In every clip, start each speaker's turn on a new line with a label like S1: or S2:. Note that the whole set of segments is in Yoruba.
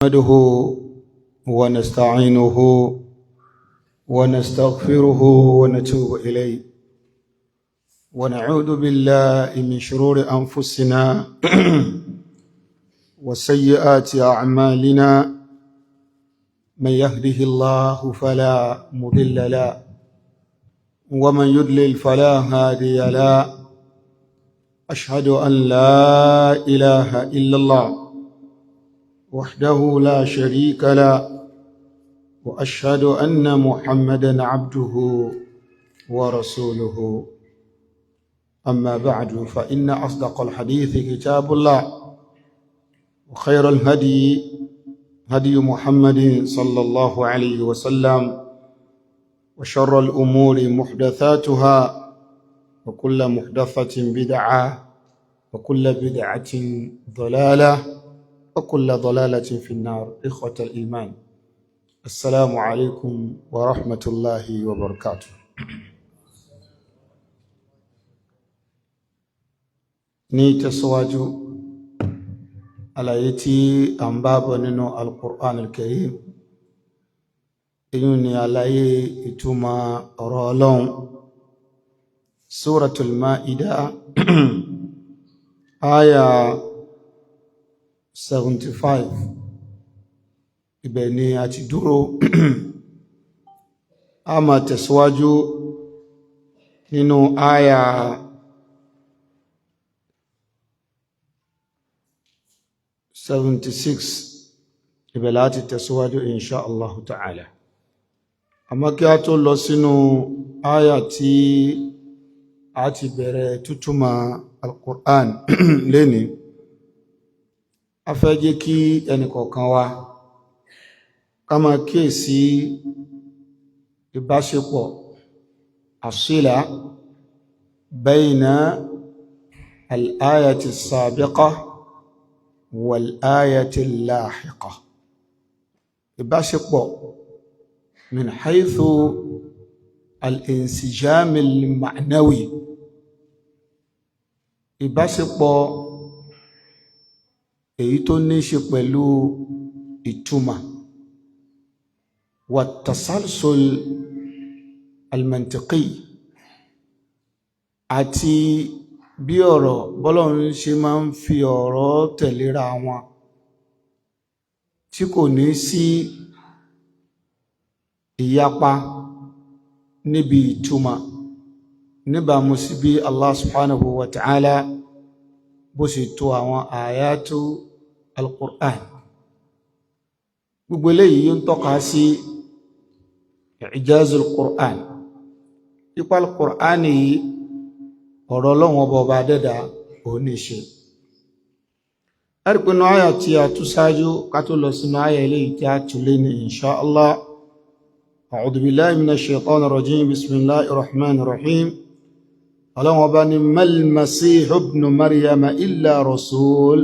S1: نحمده ونستعينه ونستغفره ونتوب إليه، ونعوذ بالله من شرور أنفسنا وسيئات أعمالنا. من يهده الله فلا مضل له، ومن يضلل فلا هادي له. أشهد أن لا إله إلا الله وحده لا شريك له، واشهد ان محمدا عبده ورسوله. اما بعد، فان اصدق الحديث كتاب الله، وخير الهدي هدي محمد صلى الله عليه وسلم، وشر الامور محدثاتها، وكل محدثه بدعه، وكل بدعه ضلاله، وكل ضلالة في النار. إخوة الإيمان، السلام عليكم ورحمة الله وبركاته. Ní tẹ̀síwájú àlàyé tí a ń bá bọ̀ nínú Al-Qur'an Al-Karim, èyí ni àlàyé ìtumọ̀ ọ̀rọ̀ Ọlọ́run, Suratul Ma'idah, aya 75. Ibẹ̀ ni a ti dúró. A máa tẹ̀síwájú nínú àyà 76. Ibẹ̀ láti tẹ̀síwájú, insha Allah ta'ala. Àmọ́ kí a tó lọ sínú àyà tí a ti bẹ̀rẹ̀ tútúmọ̀ Al-Qur'an lénìí, a fẹ́ jẹ́ kí ẹnìkọ̀ọ̀kan wa ká máa kíyèsí ìbáṣepọ̀ àṣílà bayna al-ayati as-sabiqa wal-ayati al-lahiqa, ìbáṣepọ̀ min haythu al-insijam al-ma'nawi, ìbáṣepọ̀ èyí tó ní ṣe pẹ̀lú ìtumọ̀, wàtàsálsùl almantiqi, àti bí ọ̀rọ̀ bọ́lọ́run ṣe máa ń fi ọ̀rọ̀ tẹ̀léra wọn tí kò ní sí ìyapa níbi ìtumọ̀, níbàámu sí bí Allah subhanahu wa ta'ala bó ṣe tó àwọn àyátú al-Qur'an. Gbogbo eléyìí ń tọ́ka sí i'jazul Qur'an, ipa al-Qur'an yìí, ọ̀rọ̀ Ọlọ́run ọba, ọba dẹ́dà òun ní ṣe. Ẹ̀rí pinnu àyà tí a tú ṣáájú ká tó lọ sínú àyà eléyìí tí a tún lé ní insha Allah. A'udhu billahi minash shaitanir rajim. Bismillahir rahmanir rahim. Ọlọ́run ọba ní: mal masihu ibnu Maryama illa rasul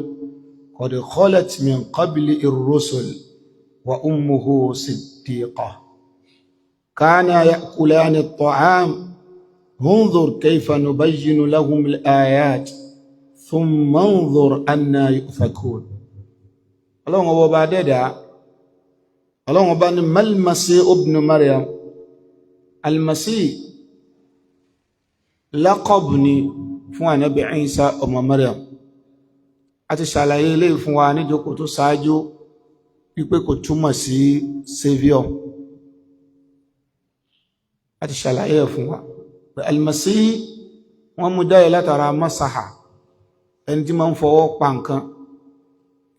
S1: qad khalat min qabli ir-rusul wa ummuhu siddiqa kana ya'kulani at-ta'am انظر كيف نبين لهم الآيات ثم انظر أنى يؤفكون. Ọlọ́run ọba, ọba dẹ́dà, Ọlọ́run ọba ní: mal masihu ibnu Maryam. Al-masih laqab ni fún Ànábì Ìsá ọmọ Maryam. A ti ṣàlàyé ilé fún wa níjókòó tó ṣáájú wípé kò túmọ̀ sí savior. A ti ṣàlàyé ẹ̀ fún wa. Al-Masih, wọ́n mú jáde látara masaha, ẹni tí máa ń fọwọ́ pa nǹkan,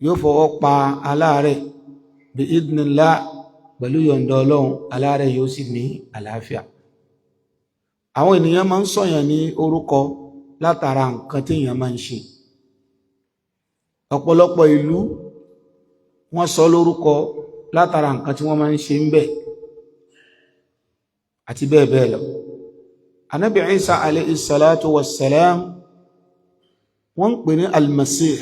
S1: yóò fọwọ́ pa aláàárẹ̀, bí idhnillah, pẹ̀lú yọ̀ǹda Ọlọ́run, aláàárẹ̀ yóò sì ní àlàáfíà. Àwọn ènìyàn máa ń sọ̀yàn ní orúkọ látara nǹkan tí èèyàn máa ń ṣe. Ọ̀pọ̀lọpọ̀ ìlú, wọ́n sọ lórúkọ látara nǹkan tí wọ́n máa ń ṣe ń bẹ̀, àti bẹ́ẹ̀ bẹ́ẹ̀ lọ. Ànábì Isa alayhi salatu wassalam, wọ́n ń pè ní Almasih.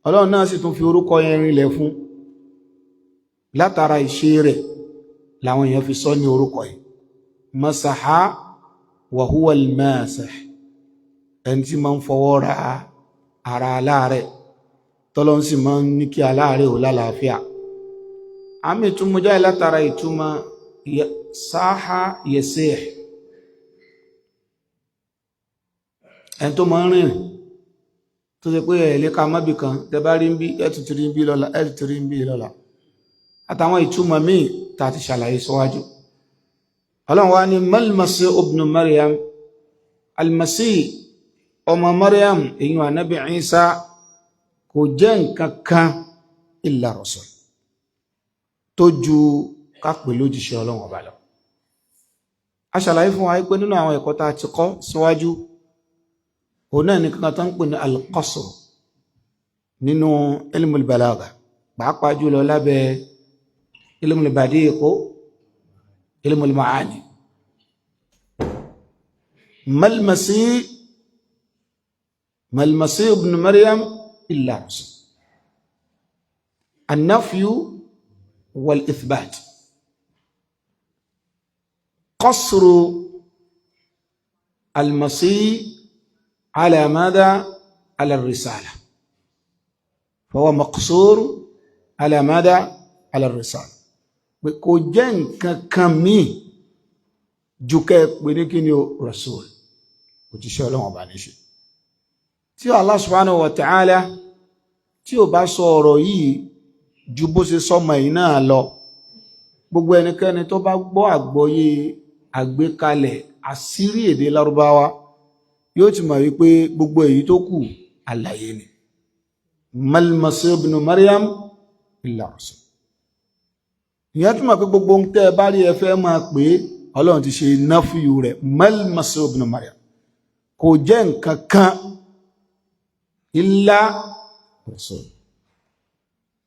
S1: Ọlọ́run náà sì tún fi orúkọ yẹn rinlẹ̀ fún látara ìṣe rẹ̀ làwọn èèyàn fi sọ ní orúkọ yìí. Masaha wa huwa al-masih, ẹni tí máa ń fọwọ́ ra ara aláàrẹ̀. Tọ́lọ́n sì máa ń ní kí aláàárẹ̀ ò lálàáfíà. Àmì tún mú jáde látara ìtumọ̀ sáhá yẹsẹ̀, ẹni tó máa ń rìn, tó ṣe pé ẹ̀lẹ́ ká mọ́bì kan, tẹ bá rí ń bí, ẹ̀tùtù rí ń bí lọ́la, ẹ̀tùtù rí ń bí lọ́la, àtàwọn ìtumọ̀ míì tá a ti ṣàlàyé síwájú. Ọlọ́run wá ní mal-Masih ibn Maryam, al-Masih ọmọ Maryam, èyí Ànábì Ìsá, kò jẹ́ nǹkan kan illa rasul, tó ju kápẹ̀ lójíṣẹ́ Ọlọ́run ọba lọ. A ṣàlàyé fún wa pé nínú àwọn ẹ̀kọ́ tá a ti kọ́ síwájú, òun náà ní kankan tó ń pè ní al-qasr nínú ilmul balagha, pàápàá jùlọ lábẹ́ ilmul badi'i, ilmul ma'ani. Mal-Masih ibn Maryam illa rasul, an-nafyu wal-ithbat, qasru al-Masih على ماذا؟ على الرسالة، فهو مقصور على ماذا؟ على الرسالة. Kò jẹ́ nǹkan kan míì ju kẹ́ pé ní kí ni o, rasul, òjíṣẹ́ Ọlọ́run ọba níṣe. Tí Allah subhanahu wa ta'ala tí ò bá sọ ọ̀rọ̀ yìí ju bó ṣe sọmọ yìí náà lọ, gbogbo ẹnikẹ́ni tó bá gbọ́ àgbọ́yé àgbékalẹ̀ àṣírí èdè Lárúbáwá yóò ti mọ̀ wípé gbogbo èyí tó kù àlàyé ni. Mal-Masih ibn Maryam illa rasul, ìyẹn túmọ̀ pé gbogbo ń tẹ́ ẹ bá rí ẹ fẹ́ máa pè é, Ọlọ́run ti ṣe náfíù rẹ̀. Mal-Masih ibn Maryam, kò jẹ́ nǹkan kan illa rasul.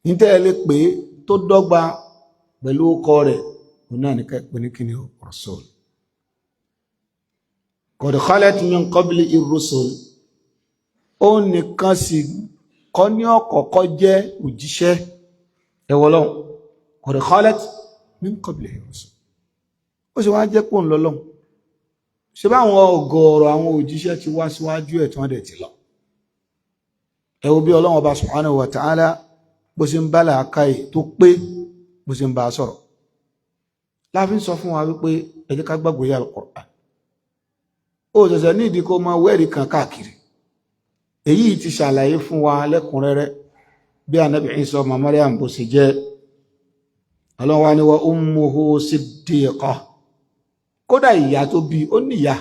S1: Ní tẹ́ ẹ lè pè é tó dọ́gba pẹ̀lú ọkọ rẹ̀, òun náà ní ká pè ní kíni? Rasul. Qad khalat min qabli ir-rusul, ó nìkan sì kọ́ ní ọ̀kọ̀ọ̀kọ́ jẹ́ òjíṣẹ́. Ẹ̀wọ̀lọ́hun, qad khalat min qabli ir-rusul, ó sì wá jẹ́ pò ń lọ́lọ́hun. Ṣe báwọn ọ̀gọ̀ọ̀rọ̀ àwọn òjíṣẹ́ ti wá síwájú ẹ̀ tí wọ́n dẹ̀ ti lọ? Ẹ wo bí Ọlọ́run Ọba subhanahu wa ta'ala bó ṣe ń bá làákàyè tó pé, bó ṣe ń bá a sọ̀rọ̀. Láàfin sọ fún wa wípé ẹ jẹ́ ká gbàgbọ́ yà Al-Qur'an. Ó ṣẹ̀ṣẹ̀ ní ìdí kó máa wẹ́rìí kan káàkiri. Èyí ti ṣàlàyé fún wa lẹ́kùnrẹ́rẹ́ bí Ànábì Ìsá ọmọ Maryam bó ṣe jẹ́. Ọlọ́run wa ní wa ummuhu siddiqa, kódà ìyá tó bí ó níyà.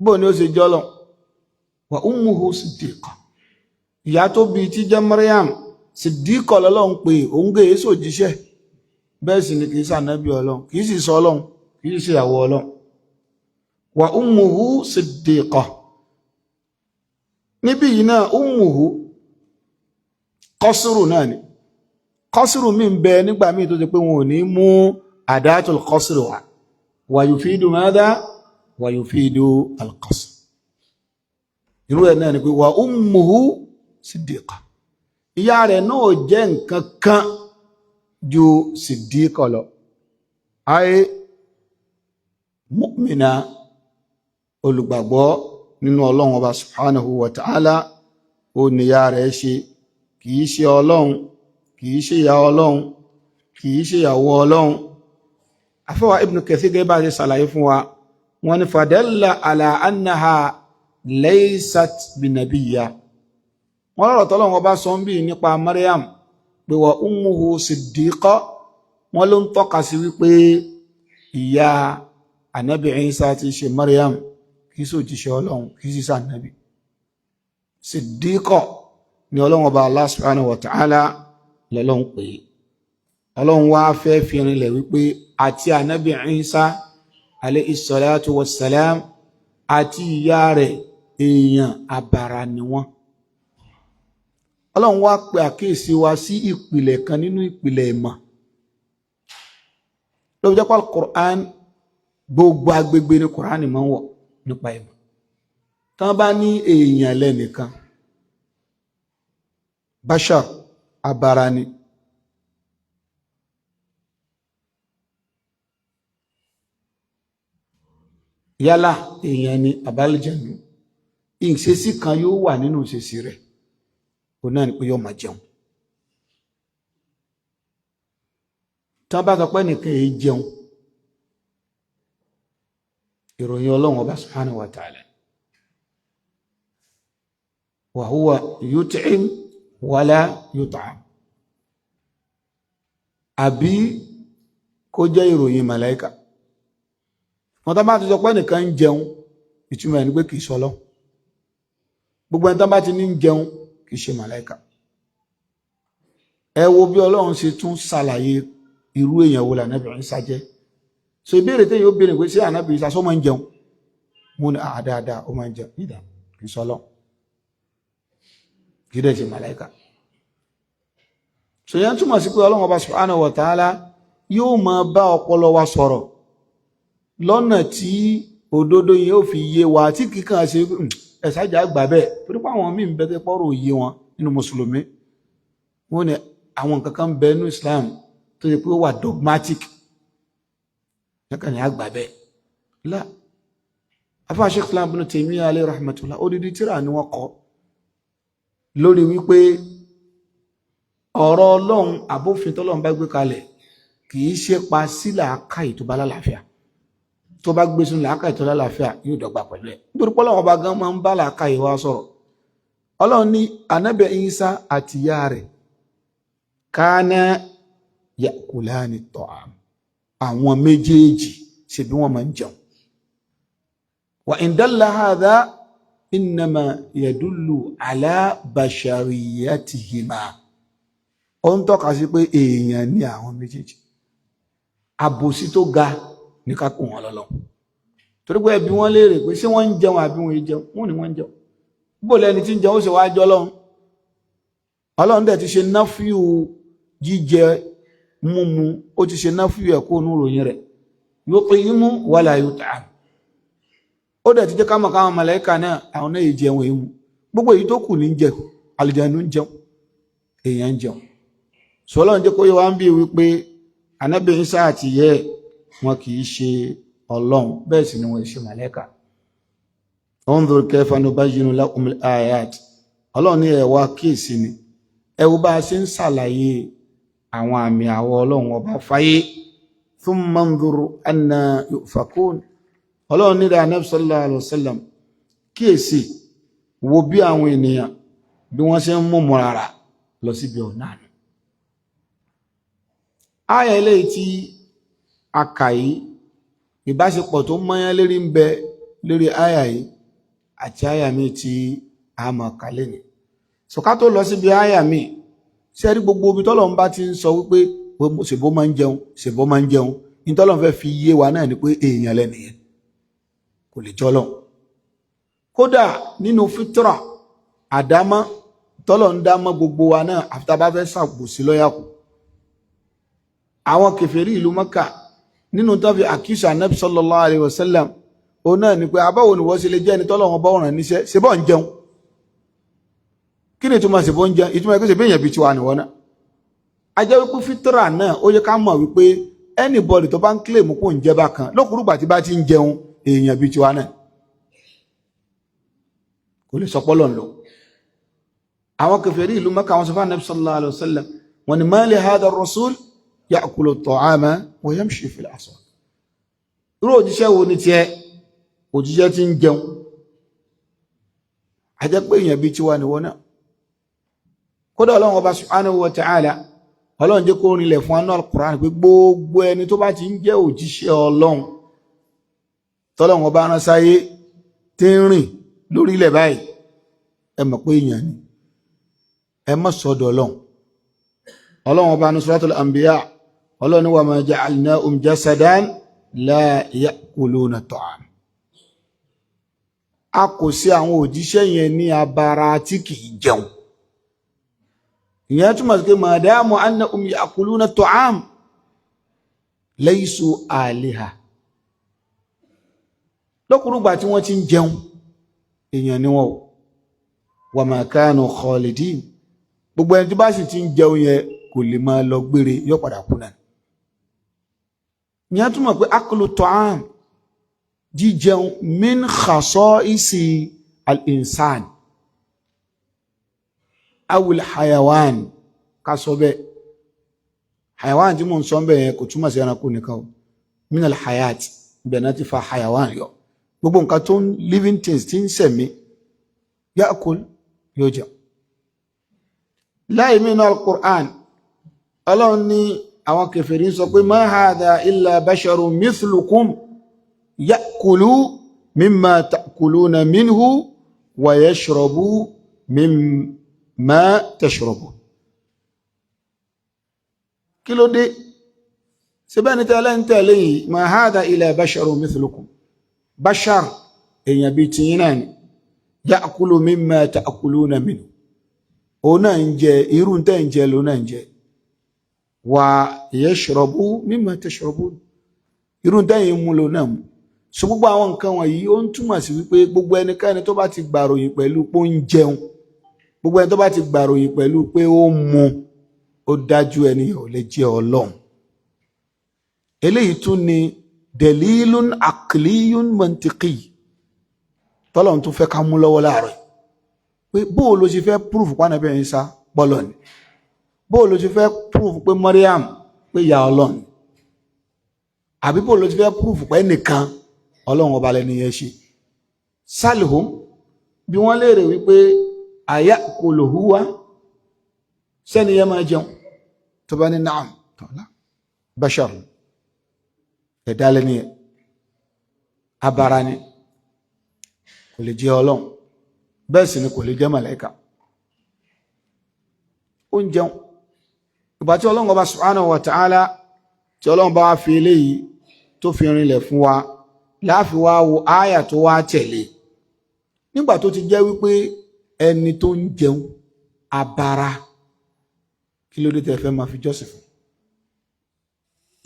S1: Bó ni ó ṣe jọ́lọ̀? Wa ummuhu siddiqa, ìyá tó bí tí jẹ́ Maryam, siddiqa lọ́lọ́run pé òun gé èso jíṣẹ́. Bẹ́ẹ̀ sì ni kìí sànábì Ọlọ́run, kìí sì sọ Ọlọ́run, kìí sì ìyàwó Ọlọ́run. Wa ummuhu siddiqa, níbí yìí náà ummuhu kọ́sùrù náà ni. Kọ́sùrù mi ń bẹ nígbà míì tó ṣe pé wọn ò ní mú àdátul kọ́sùrù wá, wa yufidu madha? Wa yufidu al-qasr. Irú ẹ̀ náà ni pé wa ummuhu siddiqa, ìyá rẹ̀ náà jẹ́ nǹkan kan ju siddiqa lọ, ayé mu'mina, olùgbàgbọ́ nínú Ọlọ́run Ọba subhanahu wa ta'ala, ó níyà rẹ̀ ṣe. Kìí ṣe Ọlọ́run, kìí ṣe ìyá Ọlọ́run, kìí ṣe ìyàwó Ọlọ́run. Afọwà Ibn Kathir, gẹ́gẹ́ bá ṣe ṣàlàyé fún wa, wọ́n ní fadalla ala annaha laysat binabiyya. Wọ́n lọ́rọ̀ tọ́lọ́run ọba sọ ń bí nípa Maryam pé wa ummuhu siddiqa, wọ́n ló ń tọ́ka sí wípé ìyá Ànábì Ìsá ti ṣe Maryam kìí sì òjíṣẹ́ Ọlọ́run, kìí sì sànábì. Siddiqa ni Ọlọ́run ọba Allah subhanahu wa ta'ala lọ́lọ́run pé. Ọlọ́run wá fẹ́ fi rinlẹ̀ wípé àti Ànábì Ìsá alayhi salatu wassalam àti ìyá rẹ̀, èèyàn àbàrà ni wọ́n. Ọlọ́run wá pe àkíyèsí wa sí ìpìlẹ̀ kan nínú ìpìlẹ̀ ìmọ̀, ló fi jẹ́ pé Al-Qur'an, gbogbo agbègbè ní Qur'an máa ń wọ̀ nípa ìmọ̀. Tán bá ní èèyàn lẹ́nìkan, bashar, abara ni, yálà èèyàn ni àbálẹ̀jẹ̀nù, ìṣesí kan yóò wà nínú ìṣesí rẹ̀. Òun náà ni pé yóò máa jẹun. Tí wọ́n bá sọ pé nìkan èyí jẹun, ìròyìn Ọlọ́run Ọba subhanahu wa ta'ala, wa huwa yut'im wala yut'am, àbí kó jẹ́ ìròyìn màláíkà. Wọ́n tó bá ti sọ pé nìkan ń jẹun, ìtumọ̀ ẹ̀ ni pé kìí sọlọ́. Gbogbo ẹni tó bá ti ní ń jẹun kìí ṣe màláíkà. Ẹ wo bí Ọlọ́run ṣe tún ṣàlàyé irú èèyàn wo lànàbì Ìsá jẹ́. So ìbéèrè téèyàn ó béèrè pé, ṣé ànábì Ìsá sọ máa ń jẹun? Mo ní àdáadáa, ó máa ń jẹun. Ìdá kìí sọlọ́, kìí dẹ̀ ṣe màláíkà. So yẹn túmọ̀ sí pé Ọlọ́run Ọba subhanahu wa ta'ala yóò máa bá ọpọlọ wa sọ̀rọ̀ lọ́nà tí òdodo yẹn ó fi yé wa, tí kíkàn ṣe ẹ̀sájà gbà bẹ́ẹ̀, torí pé àwọn míì ń bẹ tẹ́ pọ́rọ̀ òye wọn nínú mùsùlùmí. Wọ́n ní àwọn nǹkan kan bẹ nínú Islam tó yẹ pé ó wà dogmatic, nǹkan ní àgbà bẹ́ẹ̀ lá. Afá Sheikh Islam Ibn Taymiyyah alayhi rahmatullah, odidi tíra ni wọ́n kọ lórí wípé ọ̀rọ̀ Ọlọ́run, àbófin tọ́lọ́run bá gbé kalẹ̀, kì í ṣe pa sí làákàyè tó bá lálàáfíà. Tó bá gbé sínú làákàyè tó lálàáfíà, yóò dọ́gba pẹ̀lú ẹ̀, nítorí pé Ọlọ́run Ọba gan máa ń bá làákàyè wa sọ̀rọ̀. Ọlọ́run ní Ànábì Ìsá àti ìyá rẹ̀ kana ya'kulani ta'am, àwọn méjèèjì ṣe bí wọ́n máa ń jẹun. Wa in dalla hadha innama yadullu ala bashariyatihima. Ó ń tọ́ka sí pé èèyàn ní àwọn méjèèjì. Àbòsí tó ga ní ká kó wọn lọ́lọ́, torí pé ẹbí wọn léèrè pé ṣé wọ́n ń jẹun àbí wọ́n jẹun, wọ́n ní wọ́n ń jẹun. Bó lẹni tí ń jẹun ó sì wá jọ lọ́hun? Ọlọ́run dẹ̀ ti ṣe náfíù jíjẹ múmu, ó ti ṣe náfíù ẹ̀kọ́ onú ròyìn rẹ̀, yut'imu wala yut'am. Ó dẹ̀ ti jẹ́ ká mọ̀ káwọn màláíkà náà, àwọn náà jẹun èému. Gbogbo èyí tó kù ní jẹ, àlùjànnú ń jẹun, èèyàn ń jẹun. Sọlọ́run jẹ́ kó yẹ wá ń bí wípé Ànábì Ìsá àti ìyá ẹ̀, wọn kì í ṣe Ọlọ́run, bẹ́ẹ̀ sì ni wọ́n ṣe màláíkà. Unzur kayfa nubayyinu lahumul ayat. Ọlọ́run ní ẹ̀wà kíyèsí ni, ẹ wo bá a ṣe ń ṣàlàyé àwọn àmì àwọ̀ Ọlọ́run Ọba fáyé. Thumma unzur anna yufakun. Ọlọ́run ní Ànábì sallallahu alaihi wasallam, kíyèsí, wo bí àwọn ènìyàn bí wọ́n ṣe ń mú mọ́rara lọ síbi ọ̀nà àná. Áyà eléyìí tí a kà yìí, ìbáṣepọ̀ tó mọ́yán lérí ń bẹ lórí áyà yìí àti áyà mi tí a mọ̀ kálẹ̀ ni. Sọ̀ká tó lọ síbi áyà mi, ṣe rí gbogbo ibi tọ́lọ́run bá ti ń sọ wípé ṣèbó máa ń jẹun, ṣèbó máa ń jẹun, ní tọ́lọ́run fẹ́ fi yé wa náà ni pé èèyàn lẹ́nìyẹn, kò lè jọ́lọ́. Kódà nínú fitra, àdámọ́ tọ́lọ̀ ń dámọ́ gbogbo wa náà, àfi tá a bá fẹ́ ṣàbòsí lọ́yàkù. Àwọn kèfèrí ìlú Mẹ́kà, nínú tó fi àkísà Ànábì sallallahu alaihi wasallam, ó náà ni pé abáwo ni wọ́n ṣe lè jẹ́ ẹni tọ́lọ̀ wọn bá ọ̀ràn níṣẹ́, ṣe bọ́ ń jẹun? Kí ni ìtumọ̀ ṣe bọ́ ń jẹun? Ìtumọ̀ ẹgbẹ́ ṣe bí èèyàn bíi tiwa nìwọ́n náà. A jẹ́ wípé fitra náà, ó yẹ ká mọ̀ wípé anybody tó bá ń claim kó ń jẹ́ bákan, lókùrúgbà tí bá ti ń jẹun, èèyàn bíi tiwa náà, kò lè sọpọ́ lọ́n lọ. Àwọn kèfèrí ìlú Mẹ́kà, wọn sọ fún Ànábì sallallahu alaihi wasallam, wọn ni ma li hadha ar-rasul ya'kulu at-ta'ama wa yamshi fil aswaq. Irú òjíṣẹ́ wo ni tiẹ̀, òjíṣẹ́ tí ń jẹun? A jẹ́ pé èèyàn bíi tiwa nìwọ náà. Kódà Ọlọ́run Ọba subhanahu wa ta'ala, Ọlọ́run jẹ́ kó rinlẹ̀ fún anú al-Qur'an pé gbogbo ẹni tó bá ti ń jẹ́ òjíṣẹ́ Ọlọ́run tọ́lọ́run Ọba rán sáyé, tí ń rìn lórílẹ̀ báyìí, ẹ mọ̀ pé èèyàn ni, ẹ má sọ́dọ̀ Ọlọ́run. Ọlọ́run Ọba ní Suratul Anbiya, Ọlọ́run ní wa ma ja'alnahum jasadan la ya'kuluna ta'am. A kò sí àwọn òjíṣẹ́ yẹn ní abara tí kìí jẹun. Ìyẹn túmọ̀ sí pé madamu annahum ya'kuluna ta'am laysu aliha. Lókùrúgbà tí wọ́n ti ń jẹun, èèyàn ni wọ́n, wa ma kanu khalidin. Gbogbo ẹni tí bá sì ti ń jẹun yẹn kò lè máa lọ gbére, yóò padà kú náà. Ìyẹn túmọ̀ pé aklu ta'am, jíjẹun, min khasa'isi al-insan. Awil hayawan, ká sọ bẹ́ẹ̀. Hayawan tí mò ń sọ bẹ́ẹ̀ yẹn kò túmọ̀ sí ẹranko nìkan o. Minal hayat, ibẹ̀ náà ti fa hayawan yọ. Gbogbo nǹkan tó ń living things tí ń sẹ̀mí, ya'kul, yóò jẹun. Láì mínú al-Qur'an, Ọlọ́run ní àwọn kèfèrí sọ pé ma hadha illa basharun mithlukum ya'kulu mimma ta'kuluna minhu wa yashrabu mimma tashrabun. Kí ló dé síbẹ̀ ní tẹ́lẹ̀ ń tẹ̀lé yìí? Ma hadha illa basharun mithlukum, bashar, èèyàn bíi tiyín náà ni, ya'kulu mimma ta'kuluna minhu, òun náà ń jẹ irú tẹ́ ń jẹ lòun náà ń jẹ, wa yashrabu mimma tashrabun, irú tẹ́yìn mú lòun náà mú. So gbogbo àwọn nǹkan wọ̀nyí, ó ń túmọ̀ sí wípé gbogbo ẹnikẹ́ni tó bá ti gbàròyìn pẹ̀lú pé ó ń jẹun, gbogbo ẹni tó bá ti gbàròyìn pẹ̀lú pé ó ń mu, ó dájú ẹni ò lè jẹ́ Ọlọ́run. Eléyìí tún ni delilun aqliyun mantiqi tọ́lọ́run tún fẹ́ ká mú lọ́wọ́ láàárọ̀, pé bóò ló ṣe fẹ́ proof pé Ànábì Ìsá pọ́lọ̀ ni, bóò ló ṣe fẹ́ proof pé Maryam pé ìyá Ọlọ́run, àbí bóò ló ṣe fẹ́ proof pé ẹnìkan Ọlọ́run ọba lẹni yẹn ṣe. Salhum, bí wọ́n léèrè wípé aya'kulu huwa, sẹ́ni yẹn máa jẹun? Tó bá ní na'am, tọ́lá bashar, ẹ̀dá lẹ́ni yẹn, abara ni, kò lè jẹ́ Ọlọ́run, bẹ́ẹ̀ sì ni kò lè jẹ́ màláíkà. Ó ń jẹun. Ìgbà tí Ọlọ́run ọba subhanahu wa ta'ala, tí Ọlọ́run bá wá fi eléyìí tó fi rinlẹ̀ fún wa, láàfi wá wo áyà tó wá tẹ̀lé. Nígbà tó ti jẹ́ wípé ẹni tó ń jẹun abara, kí ló dé tẹ́ fẹ́ máa fi jọ́sìn fún?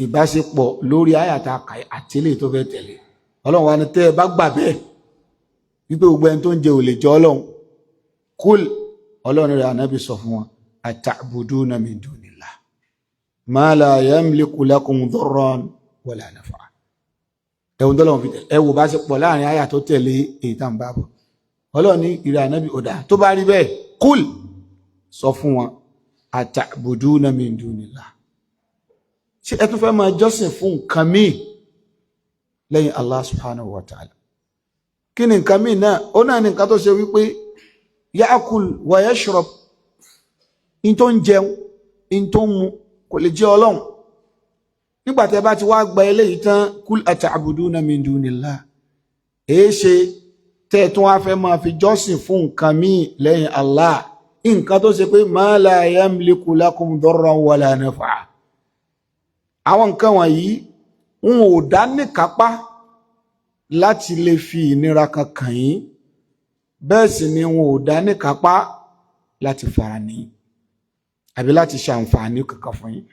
S1: Ìbáṣepọ̀ lórí àyàtà àti eléyìí tó fẹ́ tẹ̀lé, Ọlọ́run wa ni tẹ́ ẹ bá gbà bẹ́ẹ̀ wípé gbogbo ẹni tó ń jẹ ò lè jẹ Ọlọ́run, kúl, Ọlọ́run rẹ̀ ànábì sọ fún wọn, ata'buduna min dunillah ma la yamliku lakum darran wala nafa. Ẹ̀wọ̀n tọ́lọ́run fi tẹ̀lé, ẹ̀wò bá ṣe pọ̀ láàrin àyà tó tẹ̀lé èyí tá ń bá bọ̀. Ọlọ́run ní ìrẹ̀ ànábì, ọ̀dà tó bá rí bẹ́ẹ̀, kúl, sọ fún wọn, ata'buduna min dunillah, ṣé ẹ tún fẹ́ máa jọ́sìn fún nǹkan míì lẹ́yìn Allah subhanahu wa ta'ala? Kí ni nǹkan míì náà? Ó náà ní nǹkan tó ṣe wípé ya'kul wa yashrab, in tó ń jẹun, in tó ń mu, kò lè jẹ́ Ọlọ́run. Nígbà tí ẹ bá ti wá gba eléyìí tán, kul ata'buduna min dunillah, èé ṣe tẹ́ ẹ tún wá fẹ́ máa fi jọ́sìn fún nǹkan míì lẹ́yìn Allah, nǹkan tó ṣe pé ma la yamliku lakum darran wala nafa? Àwọn nǹkan wọ̀nyí, wọn ò dá níkápá láti lè fi ìnira kan kàn yín, bẹ́ẹ̀ sì ni wọn ò dá níkápá láti fara ní àbí láti ṣe àǹfààní kankan fún yín.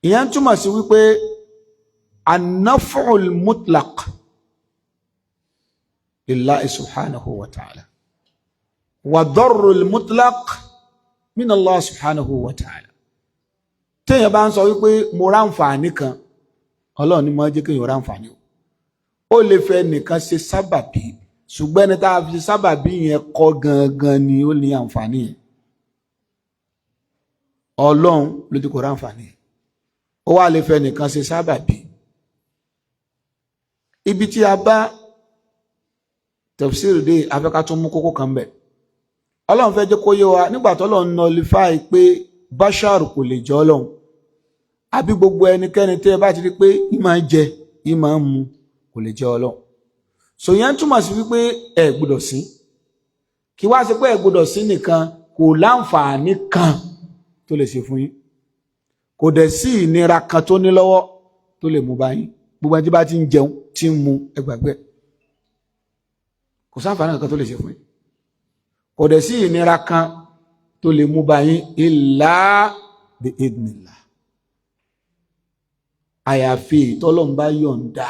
S1: Ìyẹn túmọ̀ sí wípé an-naf'ul mutlaq lillahi subhanahu wa ta'ala wa darrul mutlaq min Allah subhanahu wa ta'ala. Téèyàn bá ń sọ wípé mo ráǹfààní kan, Ọlọ́run ní mo jẹ́ kéèyàn ráǹfààní o. Ó lè fẹ́ nìkan ṣe sábàbí, ṣùgbọ́n ẹni tá a fi ṣe sábàbí yẹn kọ́ gangan ni ó ní àǹfààní yẹn. Ọlọ́run ló ti kó ráǹfààní yẹn. Ó wá lè fẹ́ nìkan ṣe sábàbí. Ibi tí a bá tafsir dé, afẹ́ká tún mú kókó kan bẹ̀. Ọlọ́run fẹ́ jẹ́ kó yé wa, nígbà tó Ọlọ́run nullify pé bashar kò lè jẹ́ Ọlọ́run, àbí gbogbo ẹnikẹ́ni tẹ́ ẹ bá ti rí pé ìmọ̀ ń jẹ, ìmọ̀ ń mu, kò lè jẹ́ Ọlọ́run. So yẹn túmọ̀ sí wípé ẹ gbọ́dọ̀ sí kí wá sí pé ẹ gbọ́dọ̀ sí nìkan, kò láǹfààní kan tó lè ṣe fún yín, kò dẹ̀ sí ìnira kan tó ní lọ́wọ́ tó lè mú bá yín. Gbogbo ẹni tí bá ti ń jẹun, tí ń mu, ẹ gbàgbé, kò sáǹfààní kankan tó lè ṣe fún yín, kò dẹ̀ sí ìnira kan tó lè mú bá yín, illa bi idnillah, àyàfi ìtọ́lọ́run bá yọ̀ǹda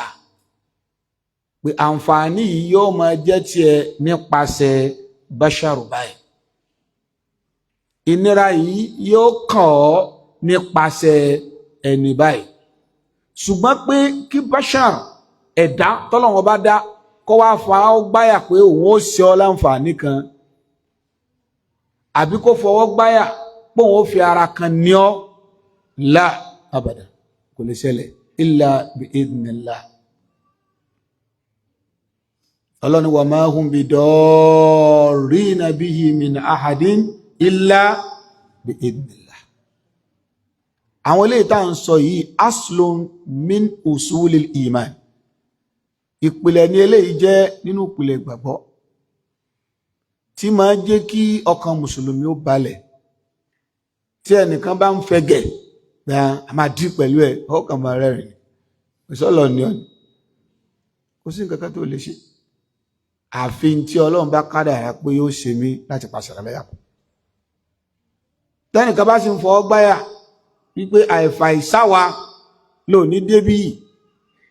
S1: pé àǹfààní yìí yóò máa jẹ́ tiẹ̀ nípasẹ̀ báṣàrù báyìí, ìnira yìí yóò kàn ọ́ nípasẹ̀ ẹni báyìí. Ṣùgbọ́n pé kí báṣàr, ẹ̀dá tọ́lọ́run bá dá, kó wá fa ó gbáyà pé òun ó ṣe ọ́ láǹfààní kan, Àbí kó fọwọ́ gbáyà póun ó fi ara kan ní ọ́. La abada, kò lè ṣẹlẹ̀ illa bi idhnillah. Ọlọ́ni wa ma hum bidarrina bihi min ahadin illa bi idhnillah. Àwọn eléyìí tá à ń sọ yìí, aslun min usulil iman, ìpìlẹ̀ ní eléyìí jẹ́ nínú ìpìlẹ̀ ìgbàgbọ́ tí máa jẹ́ kí ọkàn mùsùlùmí ó balẹ̀. Tí ẹnìkan bá ń fẹgẹ̀ pé a máa dí pẹ̀lú ẹ̀, ọkàn máa rẹ́rìn ìsọ́lọ̀ ni ọ̀nì, kò sí nǹkan kan tó lè ṣe àfi tí Ọlọ́run bá kádàrá pé yóò ṣe mí láti pàṣẹ rẹ̀ lẹ́yàkú. Tẹ́nìkan bá sì ń fọwọ́ gbáyà wípé àìfà ìsáwa lò ní débí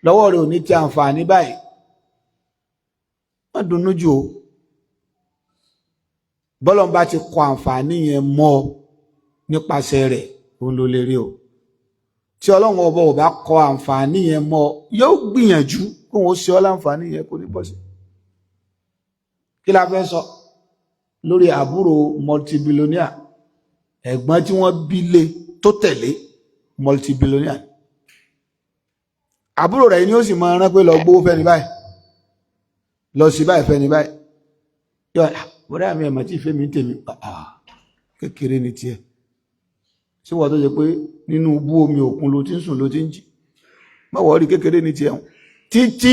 S1: lọ́wọ́ rẹ̀ ò ní ti àǹfààní báyìí, wọ́n dunnú jù o. Bọ́lọ́n bá ti kọ àǹfààní yẹn mọ́ nípasẹ̀ rẹ̀, òun ló lè rí o. Tí Ọlọ́run ọba ò bá kọ àǹfààní yẹn mọ́, yóò gbìyànjú kó wọn ó ṣe ọ́ láǹfààní yẹn, kò ní bọ́ sí. Kí la fẹ́ sọ lórí àbúrò multibillionaire, ẹ̀gbọ́n tí wọ́n bí lé tó tẹ̀lé multibillionaire? Àbúrò rẹ̀ ni ó sì máa rán pé lọ gbówó fẹ́ni báyìí, lọ sí báyìí fẹ́ni báyìí. Yọ bọ́dá mi ẹ̀mọ̀ tí ìfẹ́ mi ń tèmi kékeré ní tiẹ̀. Sí wọ́n tó ṣe pé nínú bú omi òkun ló ti ń sùn, ló ti ń jí mọ́wọ́ rí, kékeré ní tiẹ̀ títí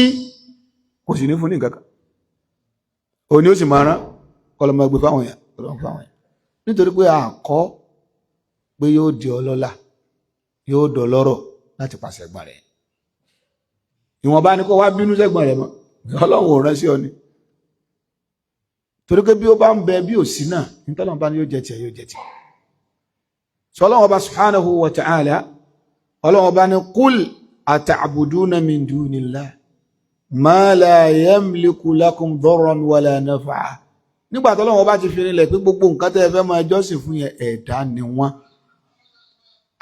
S1: kò sì ní fún ní nǹkan kan. Òun ni ó sì máa rán kọlọmọ ẹgbẹ́ fáwọn èèyàn, kọlọmọ fáwọn èèyàn, nítorí pé àkọ́ pé yóò di ọlọ́lá, yóò dọlọ́rọ̀ láti pàṣẹ ẹ̀gbọ́n rẹ̀. Ìwọ̀nba ni kó wá bínú sẹ́gbọ́n rẹ̀ mọ́, Ọlọ́run ò rán sí ọ ni, torí pé bí ó bá ń bẹ bí ò sí náà, nítorí bá ní yóò jẹ tiẹ̀, yóò jẹ tiẹ̀. Sọ Ọlọ́run Ọba subhanahu wa ta'ala, Ọlọ́run Ọba ní qul ata'buduna min dunillah ma la yamliku lakum darran wala naf'a. Nígbà tó Ọlọ́run Ọba ti fi rinlẹ̀ pé gbogbo nǹkan tẹ́ ẹ fẹ́ máa jọ́sìn fún yẹn, ẹ̀dá ni wọ́n.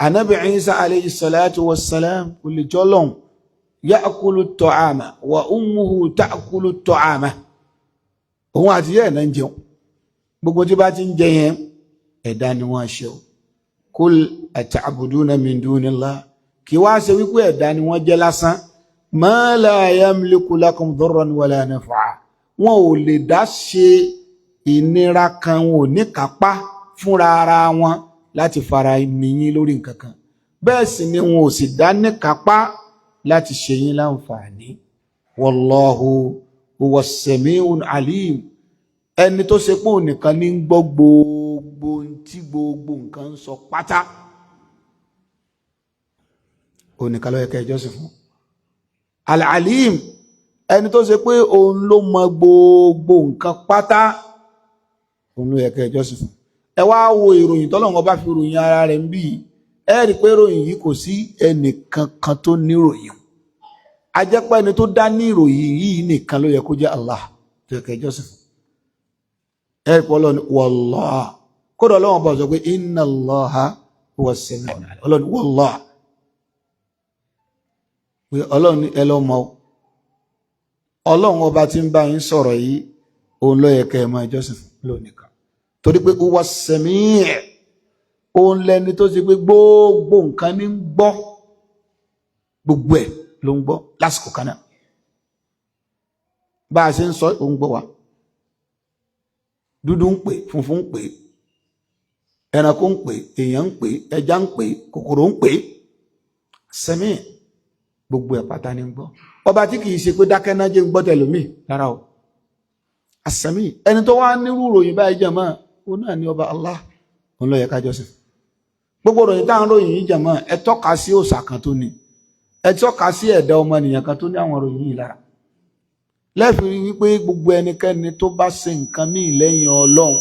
S1: Anabi Isa alayhi salatu wassalam kò lè jọ́lọ́hun. Ya'kulu ta'ama wa ummuhu ta'kulu ta'ama. Òun àti yẹ́ ẹ̀ náà ń jẹun. Gbogbo tí bá ti ń jẹ yẹn, ẹ̀dá ni wọ́n ṣe o. Kul ata'buduna min dunillah, kí wá ṣe wípé ẹ̀dá ni wọ́n jẹ́ lásán. Ma la yamliku lakum darran wala naf'a, wọn ò lè dá ṣe ìnira kan, wọn ò ní kápá fúnra ara wọn láti fara níyín lórí nǹkan kan, bẹ́ẹ̀ sì ni wọn ò sì dá ní kápá láti ṣe yín láǹfààní. Wallahu huwa as-sami'ul alim. Ẹni tó ṣe pé òun nìkan ní ń gbọ́ gbogbo tí gbogbo nǹkan ń sọ pátá, òun nìkan ló yẹ kẹ́ ẹ jọ́sìn fún. Al-alim, ẹni tó ṣe pé òun ló mọ gbogbo nǹkan pátá, òun ló yẹ kẹ́ ẹ jọ́sìn fún. Ẹ wá wo ìròyìn tọ́lọ́run bá fi ròyìn ara rẹ̀ ń bí. Ẹ rí pé ìròyìn yìí, kò sí ẹnìkan kan tó níròyìn. A jẹ́ pé ẹni tó dá ní ìròyìn yìí nìkan ló yẹ kó jẹ́ Allah tó yẹ kẹ́ ẹ jọ́sìn fún. Ẹ rí pé Ọlọ́run wallah, kódà Ọlọ́run bá sọ pé inna Allaha huwa as-sami'ul alim. Ọlọ́run wallah, pé Ọlọ́run ní ẹ lọ́ mọ̀, Ọlọ́run ọba tí ń bá yín sọ̀rọ̀ yìí, òun ló yẹ kẹ́ ẹ máa jọ́sìn fún lónìí kan, torí pé huwa as-sami', òun lẹni tó ṣe pé gbogbo nǹkan ní ń gbọ́, gbogbo ẹ̀ ló ń gbọ́ lásìkò kan náà. Bá a ṣe ń sọ, òun gbọ́ wa. Dúdú ń pè, funfun ń pè, ẹranko ń pè, èèyàn ń pè, ẹja ń pè, kòkòrò ń pè. Sami', gbogbo ẹ̀ pátá ní ń gbọ́. Ọba tí kìí ṣe pé dákẹ́ náà jẹ́ ń gbọ́ tẹlòmíì rárá o. Àsẹ̀mí, ẹni tó wá nírú ròyìn báyìí jẹ̀mọ́, òun náà ní ọba Allah, òun ló yẹ ká jọ́sìn. Gbogbo ròyìn táwọn ròyìn yìí jẹ̀mọ́, ẹ tọ́ka sí òòṣà kan tó ní, ẹ tọ́ka sí ẹ̀dá ọmọnìyàn kan tó ní àwọn ròyìn yìí lára. Lẹ́ẹ̀fi rí wípé gbogbo ẹnikẹ́ni tó bá ṣe nǹkan míì lẹ́yìn Ọlọ́run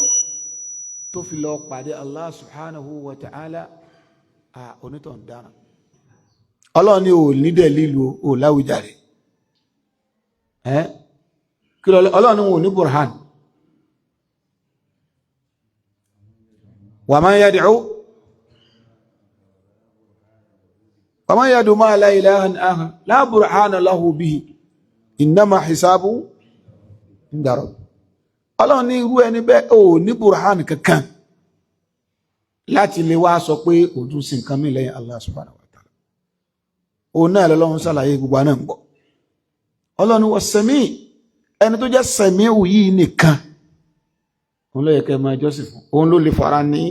S1: tó fi lọ pàdé Allah subhanahu wa ta'ala, onítọ̀ ń dára. Ọlọ́run ní ò ní dẹ̀lílu, ò láwùjáre ẹ́ kí Ọlọ́run ní wọn ò ní burhan. Wa man yad'u wa man yad'u ma'a Allahi ilahan akhar la burhana lahu bihi innama hisabu inda rabbi. Ọlọ́run ní irú ẹni bẹ́ẹ̀ ò ní burhan kankan. Láti lè wá sọ pé òun tún sí nǹkan mí lẹ́yìn Allah subhanahu wa ta'ala. Òun náà lọ́lọ́run ṣàlàyé, gbogbo náà ń gbọ́. Ọlọ́run wọ sẹ̀mí, ẹni tó jẹ́ sẹ̀mí yìí nìkan, òun ló yẹ kẹ́ máa jọ́sìn fún. Òun ló lè fara ní,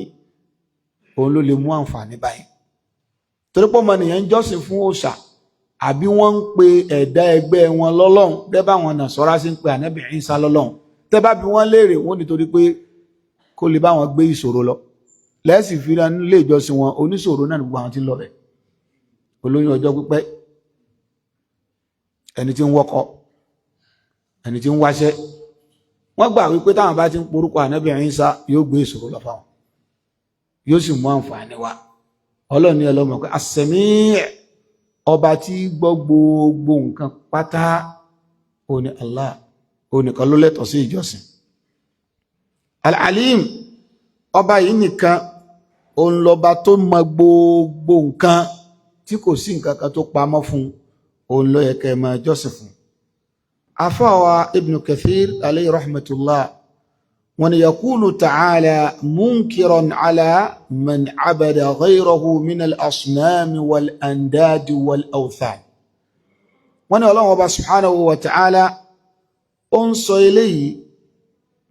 S1: òun ló lè mú àǹfààní báyìí. Torí pé ọmọnìyàn ń jọ́sìn fún òòṣà, àbí wọ́n ń pe ẹ̀dá ẹgbẹ́ wọn lọ́lọ́run, bẹ́ẹ̀ bá wọn Nàsárà sí ń pe Ànábì Ìsá lọ́lọ́run. Tẹ́ bá bi wọ́n léèrè, wọ́n nítorí pé kó lè bá wọn gbé ìṣòro lọ. Lẹ́sìn fi nílé ìjọsìn wọn, oníṣòro náà ní gbogbo àwọn tí ń lọ bẹ̀: olóyún ọjọ́ pípẹ́, ẹni tí ń wọ́kọ, ẹni tí ń wáṣẹ́. Wọ́n gbà wípé táwọn bá ti ń porúkọ Ànábì Ìsá, yóò gbé ìṣòro lọ fáwọn, yóò sì mú àǹfààní wá. Ọlọ́run ní ẹlọ́mọ̀ pé as-Sami', ọba tí gbọ́ gbogbo nǹkan pátá, ó ní Allah, ó nìkan ló lẹ́tọ̀ọ́ sí ìjọsìn. Al-Alim, ọba yìí nìkan, òun lọba tó mọ gbogbo nǹkan tí kò sí nǹkan kan tó pamọ́ fún. Òun ló yẹ kẹ́ máa jọ́sìn fún. Afáwa Ibn Kathir alayhi rahmatullah, wọn ni yakulu ta'ala munkiran ala man abada ghayrahu min al-asnami wal andadi wal awthan. Wọ́n ní Ọlọ́run Ọba subhanahu wa ta'ala ó ń sọ eléyìí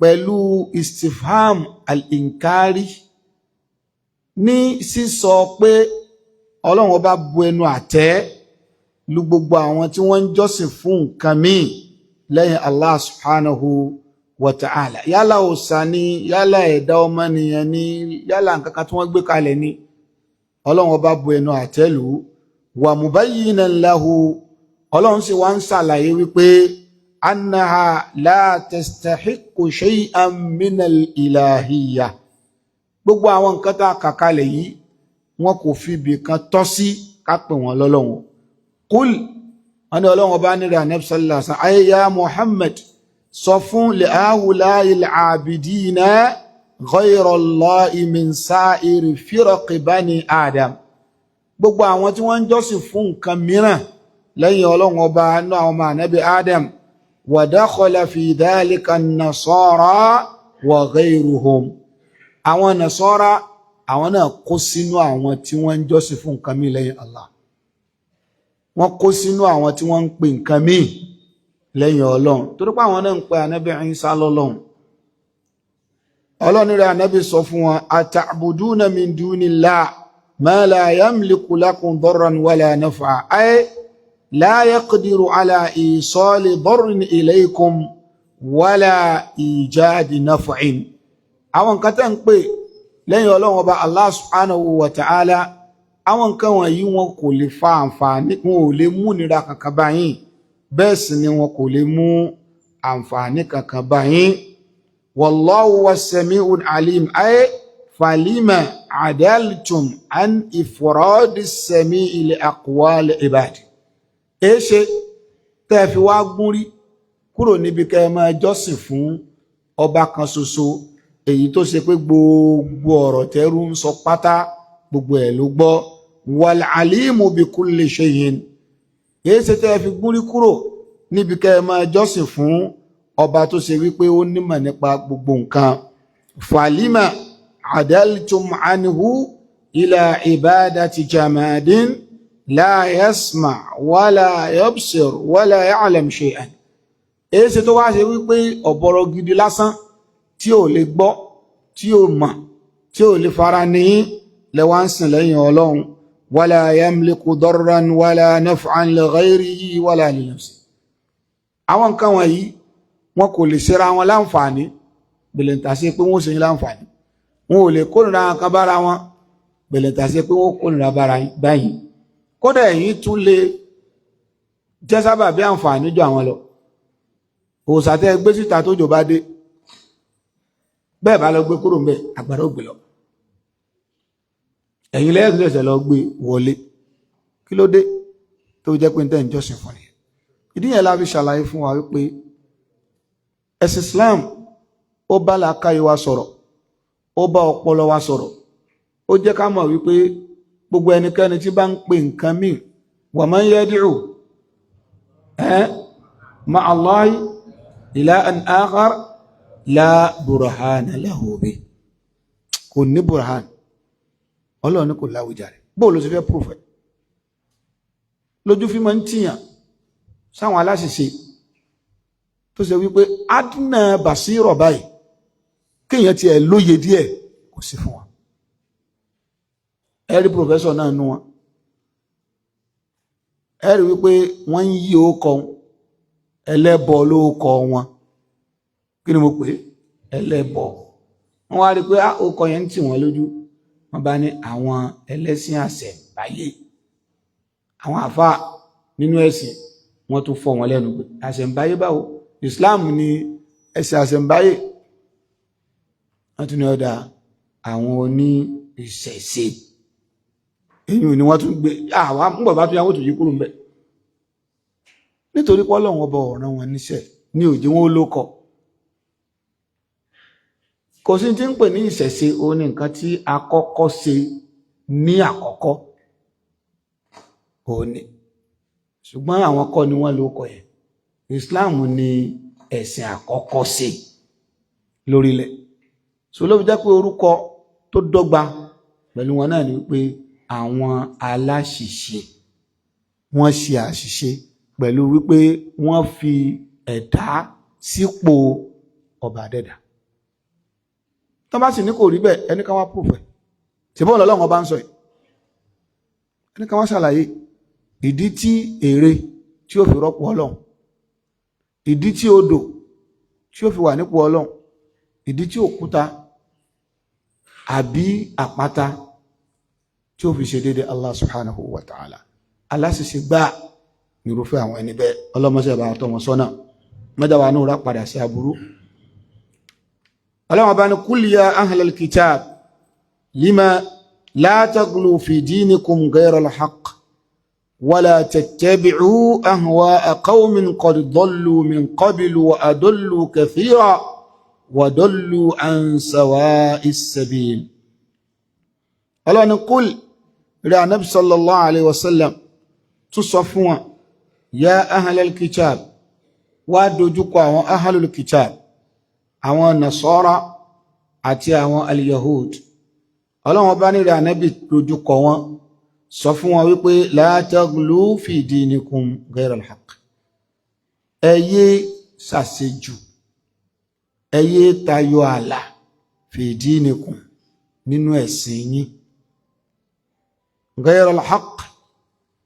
S1: pẹ̀lú istifham al-inkari, ní sísọ pé Ọlọ́run Ọba bu ẹnu àtẹ́ lu gbogbo àwọn tí wọ́n ń jọ́sìn fún nǹkan míì lẹ́yìn Allah subhanahu wa ta'ala, yálà òòṣà ni, yálà ẹ̀dá ọmọnìyàn ni, yálà nǹkan kan tí wọ́n gbé kalẹ̀ ni. Ọlọ́run Ọba bu ẹnu àtẹ́ lù. Wa mubayyinan lahu, Ọlọ́run sì wá ń ṣàlàyé wípé annaha la tastahiqqu shay'an minal ilahiyya. Gbogbo àwọn nǹkan tá a kà kalẹ̀ yìí, wọn kò fi ibì kan tọ́ sí ká pè wọ́n lọ́lọ́run. Kúl, wọn ní Ọlọ́run Ọba nílẹ̀ Ànábì sallallahu alaihi wasallam, ayé ya Muhammad, sọ fún li haula'il abidina ghayra Allahi min sa'iri firaqi bani Adam, gbogbo àwọn tí wọ́n ń jọ́sìn fún nǹkan mìíràn lẹ́yìn Ọlọ́run Ọba inú àwọn ọmọ Ànábì Adam, wa dakhala fi dhalika an-nasara wa ghayruhum. Àwọn Nasara, àwọn náà kó sínú àwọn tí wọ́n ń jọ́sìn fún nǹkan míì lẹ́yìn Allah. Wọ́n kó sínú àwọn tí wọ́n ń pè nǹkan míì lẹ́yìn Ọlọ́run, torí pé àwọn náà ń pè Ànábì Ìsá lọ́lọ́run. Ọlọ́run rẹ̀, Ànábì, sọ fún wọn, ata'buduna min dunillah ma la yamliku lakum darran wala naf'a, ay la yaqdiru ala isali darrin ilaykum wala ijadi naf'in. Àwọn nǹkan tẹ́ ń pè lẹ́yìn Ọlọ́run Ọba Allah subhanahu wa ta'ala, àwọn nǹkan wọ̀nyí, wọn kò lè fa àǹfààní, wọn ò lè mú nira kankan bá yín, bẹ́ẹ̀ sì ni wọn kò lè mú àǹfààní kankan bá yín. Wallahu was-sami'ul alim, ay falima adaltum an ifradi as-sami'i li aqwali ibadi. Èé ṣe tẹ́ fi wá gúnrí kúrò níbi kẹ́ ẹ máa jọ́sìn fún ọba kan ṣoṣo, èyí tó ṣe pé gbogbo ọ̀rọ̀ tẹ́rú ń sọ pátá, gbogbo ẹ̀ ló gbọ́, wal alimu bi kulli shay'in? Èé ṣe tẹ́ fi gúnrí kúrò níbi kẹ́ ẹ máa jọ́sìn fún ọba tó ṣe wípé ó nímọ̀ nípa gbogbo nǹkan? Falima adaltum anhu ila ibadati jamadin la yasma wala yabsir wala ya'lam shay'an. Èé ṣe tó wá ṣe wípé ọ̀bọ̀rọ̀ gidi lásán tí ò lè gbọ́, tí ò mọ̀, tí ò lè fara ní, lẹ́wà ń sìn lẹ́yìn Ọlọ́run? Wala yamliku darran wala naf'an li ghayrihi wala li nafsi. Àwọn nǹkan wọ̀nyí, wọn kò lè ṣera wọn láǹfààní, bèlèǹtà sí pé wọ́n ṣe yín láǹfààní. Wọn ò lè kórìíra kan bára wọn, bèlèǹtà sí pé wọ́n kórìíra báyìí. Kódà ẹ̀yin tún lè jẹ́ sábà bí àǹfààní jù àwọn lọ. Òòsà tẹ́ gbé síta, tó jò bá dé, bẹ́ẹ̀ bá lọ gbé kúrò ń bẹ̀, àgbàrá ò gbé lọ. Ẹ̀yin lẹ́yìn lẹ́sẹ̀ lọ gbé wọlé. Kí ló dé tó jẹ́ pé ń tẹ́ ń jọ́sìn fún ni? Ìdí yẹn la fi ṣàlàyé fún wa wípé ẹ̀sìn Islam, ó bá làákàyè wa sọ̀rọ̀, ó bá ọpọlọ wa sọ̀rọ̀, ó jẹ́ ká mọ̀ wípé gbogbo ẹnikẹ́ni tí bá ń pè nǹkan míì, wa man yad'u ma'a Allahi ilahan akhar la burhana lahu bi, kò ní burhan. Ọlọ́run ní kò láwùjáre. Bóò ló ti fẹ́ proof ẹ̀? Lójú fi máa ń tìyàn sáwọn aláṣìṣe tó ṣe wípé adna basírọ̀ báyìí, kéèyàn tiẹ̀ lóye díẹ̀, kò sí fún wa. Ẹ̀rí professor náà nú wọn, ẹ̀rí wípé wọ́n ń yí ókọ ẹlẹ́bọ lóókọ wọn. Kí ni mo pè é? Ẹlẹ́bọ. Wọ́n wá rí pé ókọ yẹn ń tì wọ́n lójú. Wọ́n bá ní àwọn ẹlẹ́sìn àṣẹ̀ǹbáyé. Àwọn àfáà nínú ẹ̀sìn, wọ́n tún fọ́ wọn lẹ́nu pé àṣẹ̀ǹbáyé báwo? Islam ni ẹ̀sìn àṣẹ̀ǹbáyé. Wọ́n tún ní ọ̀dà àwọn oní ìṣẹ̀ṣe. Èyí ni wọ́n tún gbé àwọn ń bá tún yàwó tó yí kúrò ń bẹ̀, nítorí pé Ọlọ́run ọba ọ̀ràn wọn níṣẹ́ ní òjò wọn ó lókọ. Kò sí tí ń pè ní ìṣẹ̀ṣe. Òun ní nǹkan tí a kọ́kọ́ ṣe ní àkọ́kọ́ òun ni, ṣùgbọ́n àwọn kọ́ ni wọ́n lókọ yẹn. Islam ni ẹ̀sìn àkọ́kọ́ ṣe lórílẹ̀. So ló fi jẹ́ pé orúkọ tó dọ́gba pẹ̀lú wọn náà ni wípé àwọn aláṣìṣe. Wọ́n ṣe àṣìṣe pẹ̀lú wípé wọ́n fi ẹ̀dá sípò ọba àdẹ́dà. Tó bá sì ní kò rí bẹ́ẹ̀, ẹni ká wá proof ẹ̀. Tí bọ́ọ̀lù Ọlọ́run ọba ń sọ yìí, ẹni ká wá ṣàlàyé ìdí tí ère tí ó fi rọ́pò Ọlọ́run, ìdí tí odò tí ó fi wà nípò Ọlọ́run, ìdí tí òkúta àbí àpáta tí ó fi ṣe déédéé Allah subhanahu wa ta'ala. Aláṣìṣe gbáà nírúfẹ́ àwọn ẹni bẹ́ẹ̀. Ọlọ́mọṣẹ́ bá tọ́ wọn sọ́nà mẹ́ta wà ní òrà padà sí aburú. Ọlọ́wọ́n bá ní kul ya ahlal kitab lima la taghlu fi dinikum ghayra al-haqq wala tattabi'u ahwa'a qawmin qad dallu min qablu wa adallu kathira wa dallu an sawa'is sabil. Ọlọ́ni kul, rẹ̀ Ànábì sallallahu alayhi wa sallam, tún sọ fún wọn, ya ahlal kitab, wá dojúkọ àwọn ahlul kitab, àwọn nasara àti àwọn al-yahud. Ọlọ́wọ́n bá nílẹ̀ Ànábì dojúkọ wọn, sọ fún wọn wípé la taghlu fi dinikum ghayra al-haqq, ẹ yé ṣàṣejù, ẹ yé tayọ àlà, fi dinikum, nínú ẹ̀sìn yín, ghayra al-haqq,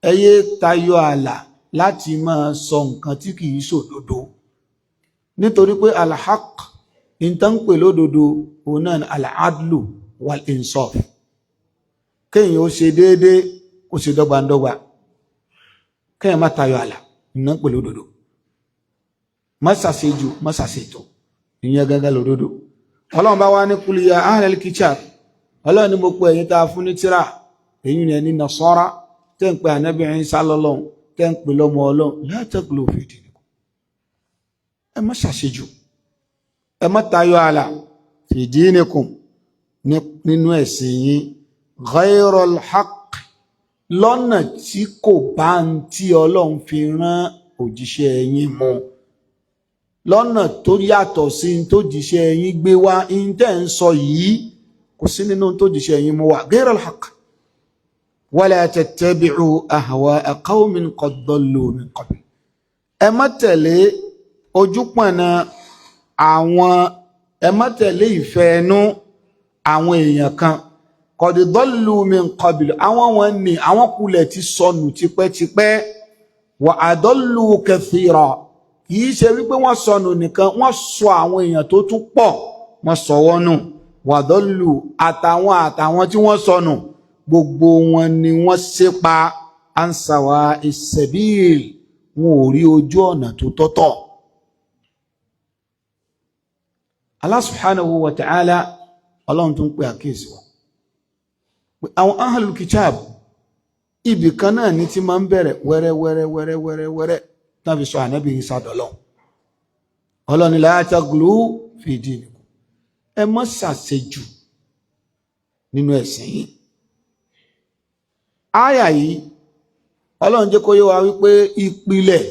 S1: ẹ yé tayọ àlà láti máa sọ nǹkan tí kìí ṣòdodo, nítorí pé al-haqq, ìtàn ń pè lódodo, òun náà ni al-adlu wal-insaf, kéèyàn ó ṣe déédéé, kó ṣe dọ́gbandọ́gba, kéèyàn má tayọ àlà, ìná ń pè lódodo. Má ṣàṣejù, má ṣàṣètò, ìyẹn gángan lódodo. Ọlọ́run bá wá ní kul ya ahlal kitab, Ọlọ́run ní mo pe ẹ̀yin tá a fún ní tíra, èyí ni ẹni Nasara tẹ́ ń pe Ànábì Ìsá lọ́lọ́run, tẹ́ ń pe lọ́mọ Ọlọ́run, la taghlu fi dinikum, ẹ má ṣàṣejù, ẹ má tayọ àlà, fi dinikum, nínú ẹ̀sìn yín, ghayral haqq, lọ́nà tí kò bá ń tí Ọlọ́run fi rán òjíṣẹ́ yín mu, lọ́nà tó yàtọ̀ sí tó jíṣẹ́ yín gbé wá. In tẹ́ ń sọ yìí kò sí nínú tó jíṣẹ́ yín mú wá, ghayral haqq. Wala tattabi'u ahwa'a qawmin qad dallu min qabl, ẹ má tẹ̀lé ojúpọ̀nà àwọn, ẹ má tẹ̀lé ìfẹ́ ẹnu àwọn èèyàn kan, qad dallu min qabl, àwọn wọn ni àwọn kulẹ̀ ti sọnù tipẹ́tipẹ́, wa adallu kathira, kìí ṣe wípé wọ́n sọnù nìkan, wọ́n sọ àwọn èèyàn tó tún pọ̀, wọ́n sọ wọ́n nù, wa dallu, àtàwọn tí wọ́n sọnù, gbogbo wọn ni wọ́n ṣépa, an sawa'is sabil, wọn ò rí ojú ọ̀nà tó tọ́tọ̀. Allah subhanahu wa ta'ala, Ọlọ́run tó ń pè àkíyèsí wa pé àwọn ahlul kitab, ibì kan náà ní tí máa ń bẹ̀rẹ̀ wẹ́rẹ́ wẹ́rẹ́ wẹ́rẹ́ wẹ́rẹ́ wẹ́rẹ́ tán fi sọ Ànábì Ìsá dọ̀lọ́. Ọlọ́run la taghlu fi dinikum, ẹ má ṣàṣejù nínú ẹ̀sìn yìí. Áyà yìí, Ọlọ́run jẹ́ kó yé wa wípé ìpìlẹ̀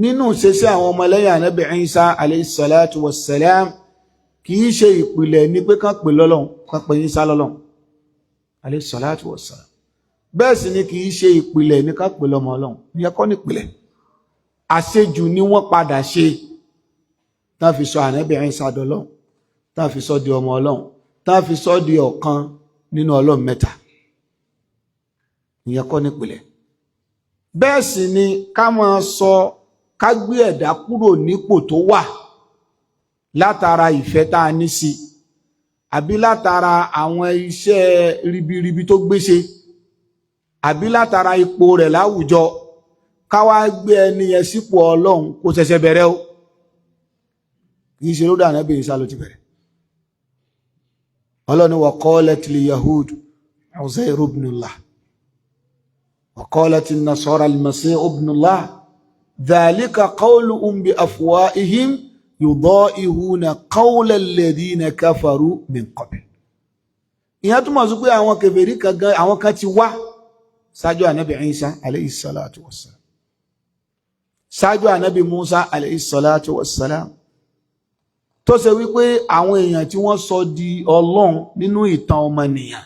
S1: nínú ṣeṣẹ́ àwọn ọmọlẹ́yìn Ànábì Ìsá alayhi salatu wassalam, kìí ṣe ìpìlẹ̀ ní pé kán pè lọ́lọ́run, kán pè Ìsá lọ́lọ́run. Alayhi salatu wassalam. Bẹ́ẹ̀ sì ni kì í ṣe ìpìlẹ̀ ní ká pè lọ́mọ Ọlọ́run. Ìyẹn kọ́ nípìlẹ̀. Àṣejù ni wọ́n padà ṣe tán fi sọ ànábì Ìsá dọlọ́run, tán fi sọ di ọmọ Ọlọ́run, tán fi sọ di ọ̀kan nínú Ọlọ́run mẹ́ta. Ìyẹn kọ́ nípìlẹ̀. Bẹ́ẹ̀ sì ni ká máa sọ ká gbé ẹ̀dá kúrò nípò tó wà látara ìfẹ́ tá a ní sí, àbí látara àwọn iṣẹ́ ribiribi tó gbé ṣe, àbí látara ipò rẹ̀ láwùjọ, ká wá gbé ẹni yẹn sípò Ọlọ́run, kó ṣẹ̀ṣẹ̀ bẹ̀rẹ̀ o. Kì í ṣe lódò ànábì Ìsá ló ti bẹ̀rẹ̀. Ọlọ́run, wa qalatil yahud Uzairu ibnullah wa qalatin nasara al-masih ibnullah dhalika qawluhum bi afwahihim yudahihuna qawla alladhina kafaru min qabl. Ìyẹn túmọ̀ sí pé àwọn kèfèrí kan gan, àwọn kan ti wá ṣáájú ànábì Ìsá alayhi salatu wassalam, ṣáájú ànábì Musa alayhi salatu wassalam, tó ṣe wípé àwọn èèyàn tí wọ́n sọ di Ọlọ́run nínú ìtàn ọmọnìyàn,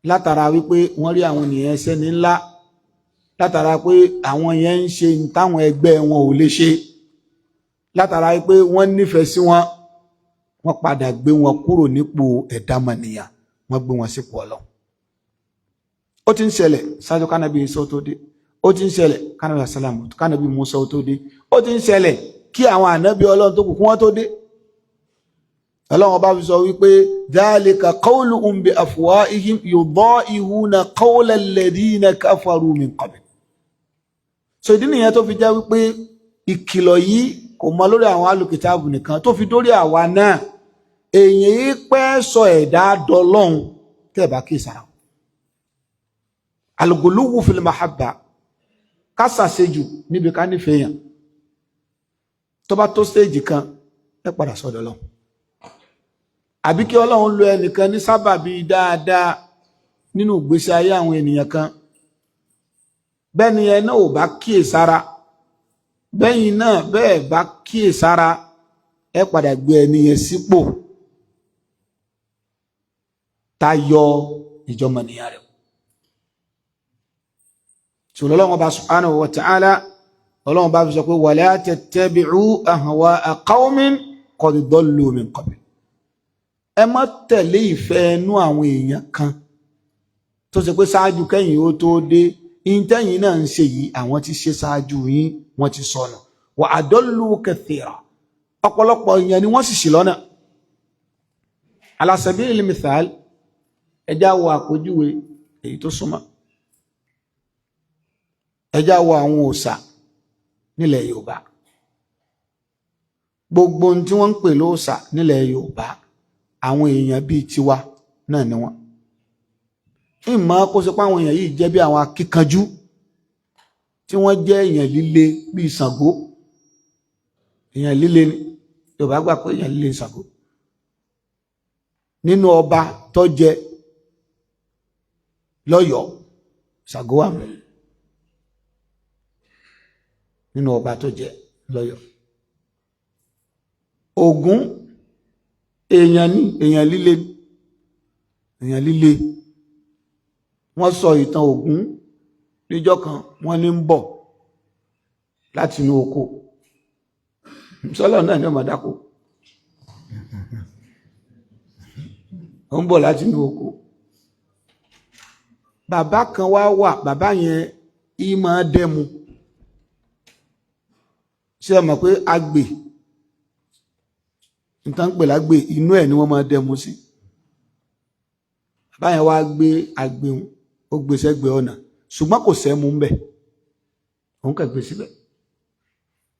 S1: látara wípé wọ́n rí àwọn ènìyàn ẹsẹ́ ní ńlá, látara pé àwọn yẹn ń ṣe táwọn ẹgbẹ́ wọn ò lè ṣe, látara wípé wọ́n nífẹ̀ẹ́ sí wọn, wọ́n padà gbé wọn kúrò nípò ẹ̀dámọ̀nìyàn, wọ́n gbé wọn sípò Ọlọ́run. Ó ti ń ṣẹlẹ̀ ṣáájú kánábì Ìsá tó dé. Ó ti ń ṣẹlẹ̀ kánábì asálàmù, kánábì Mùsá tó dé. Ó ti ń ṣẹlẹ̀ kí àwọn ànábì Ọlọ́run tó kù kí wọ́n tó dé. Ọlọ́run ọba fi sọ wípé dhalika qawluhum bi afwahihim yudahihuna qawla alladhina kafaru min qabl. So ìdí nìyẹn tó fi jẹ́ wípé ìkìlọ̀ yìí kò mọ lórí àwọn alùkìtàbù nìkan, tó fi dórí àwa náà. Èyí pẹ́ sọ ẹ̀dá dọlọ́hun tẹ́ bá kí ìsara. Al-guluwu fil mahabba, ká ṣàṣejù níbi ká nífẹ̀ẹ́ yàn, tó bá tó stage kan, ẹ padà sọ́dọ̀ Ọlọ́run, àbí kí Ọlọ́run lo ẹnìkan ní sábàbí dáadáa nínú ìgbésí ayé àwọn ènìyàn kan. Bẹ́ẹ̀ ni ẹ náà ò bá kíyè sára, bẹ́yìn náà bẹ́ẹ̀ bá kíyè sára, ẹ padà gbé ẹni yẹn sípò tayọ ìjọmọ̀nìyàn rẹ̀. Ṣùgbọ́n Ọlọ́run bá subhanahu wa ta'ala, Ọlọ́run bá fi sọ pé wala tattabi'u ahwa'a qawmin qad dallu min qabl. Ẹ má tẹ̀lé ìfẹ́ ẹnu àwọn èèyàn kan tó ṣe pé ṣáájú kẹ́yìn ó tó dé, ìtẹ́yìn náà ń ṣe yìí, àwọn ti ṣe ṣáájú yín, wọ́n ti sọnù. Wa adallu kathira, ọ̀pọ̀lọpọ̀ èèyàn ni wọ́n sì ṣì lọ́nà. Ala sabilil mithal, ẹjá wo àpèjúwe èyí tó súnmọ́. Ẹjá wo àwọn òòṣà nílẹ̀ Yorùbá. Gbogbo ohun tí wọ́n ń pè lóòṣà nílẹ̀ Yorùbá, àwọn èèyàn bíi tiwa náà ni wọ́n. Ìmọ̀ kó ṣe pé àwọn èèyàn yìí jẹ́ bí àwọn akíkanjú tí wọ́n jẹ́ èèyàn líle bíi Ṣàngó. Èèyàn líle ni Yorùbá gbà pé èèyàn líle Ṣàngó. Nínú ọba tó jẹ lọ́yọ̀ọ́, Ṣàngó wà mẹ́ nínú ọba tó jẹ lọ́yọ̀ọ́. Ògún, èèyàn ní èèyàn líle, èèyàn líle. Wọ́n sọ ìtàn Ògún níjọ́ kan, wọ́n ní ń bọ̀ láti inú oko. Sọ́lọ̀ náà ní ọmọ dákò. Ó ń bọ̀ láti inú oko. Bàbá kan wá wà, bàbá yẹn ìmọ̀ dẹ́mu. Ṣé ẹ mọ̀ pé agbè nǹkan pè lágbè, inú ẹ̀ ni wọ́n máa dẹ́mu sí. Bàbá yẹn wá gbé agbè, ó gbé sẹ́gbẹ̀ẹ́ ọ̀nà, ṣùgbọ́n kò sẹ́mu ń bẹ̀. Òun kàn gbé síbẹ̀,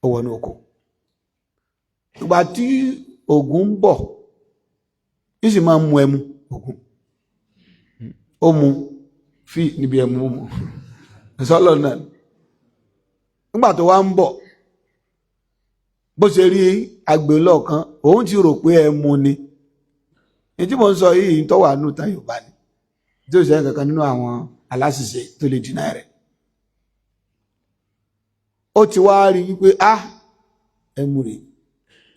S1: ó wọnú oko. Ìgbà tí Ògún ń bọ̀, ní sì máa ń mu ẹmu. Ògún ó mu fí níbi ẹmu mu sọ́lọ̀ náà. Nígbà tó wá ń bọ̀, bó ṣe rí agbè lọ́ọ̀kan, òun ti rò pé ẹmu ni. Ní tí mo ń sọ yìí tó wà nù tán Yorùbá ni, tí ó ṣe kankan nínú àwọn aláṣìṣe tó lè dínà rẹ̀. Ó ti wá rí wípé ah, ẹmu rèé.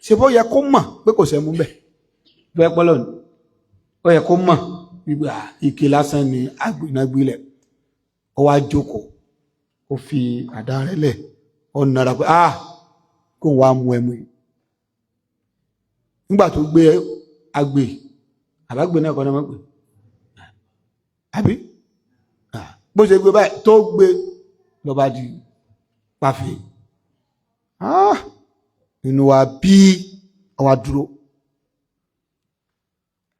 S1: Ṣe bó yẹ kó mọ̀ pé kò sẹ́mu bẹ́ẹ̀? Bẹ́ẹ̀ pọ́lọ̀ ni ó yẹ kó mọ̀ Gbígbà ike lásán ni agbìnagbìlẹ̀. Ó wá jókòó, ó fi àdá rẹ̀ lẹ̀, ó nara pé ah, kó wá mú ẹmu yìí. Nígbà tó gbé agbè, àbágbé náà kọ́ náà mọ̀ pé àbí bó ṣe gbé báyìí tó gbé ló bá di pàfẹ́. Ah, inú wa bí, ọwá dúró.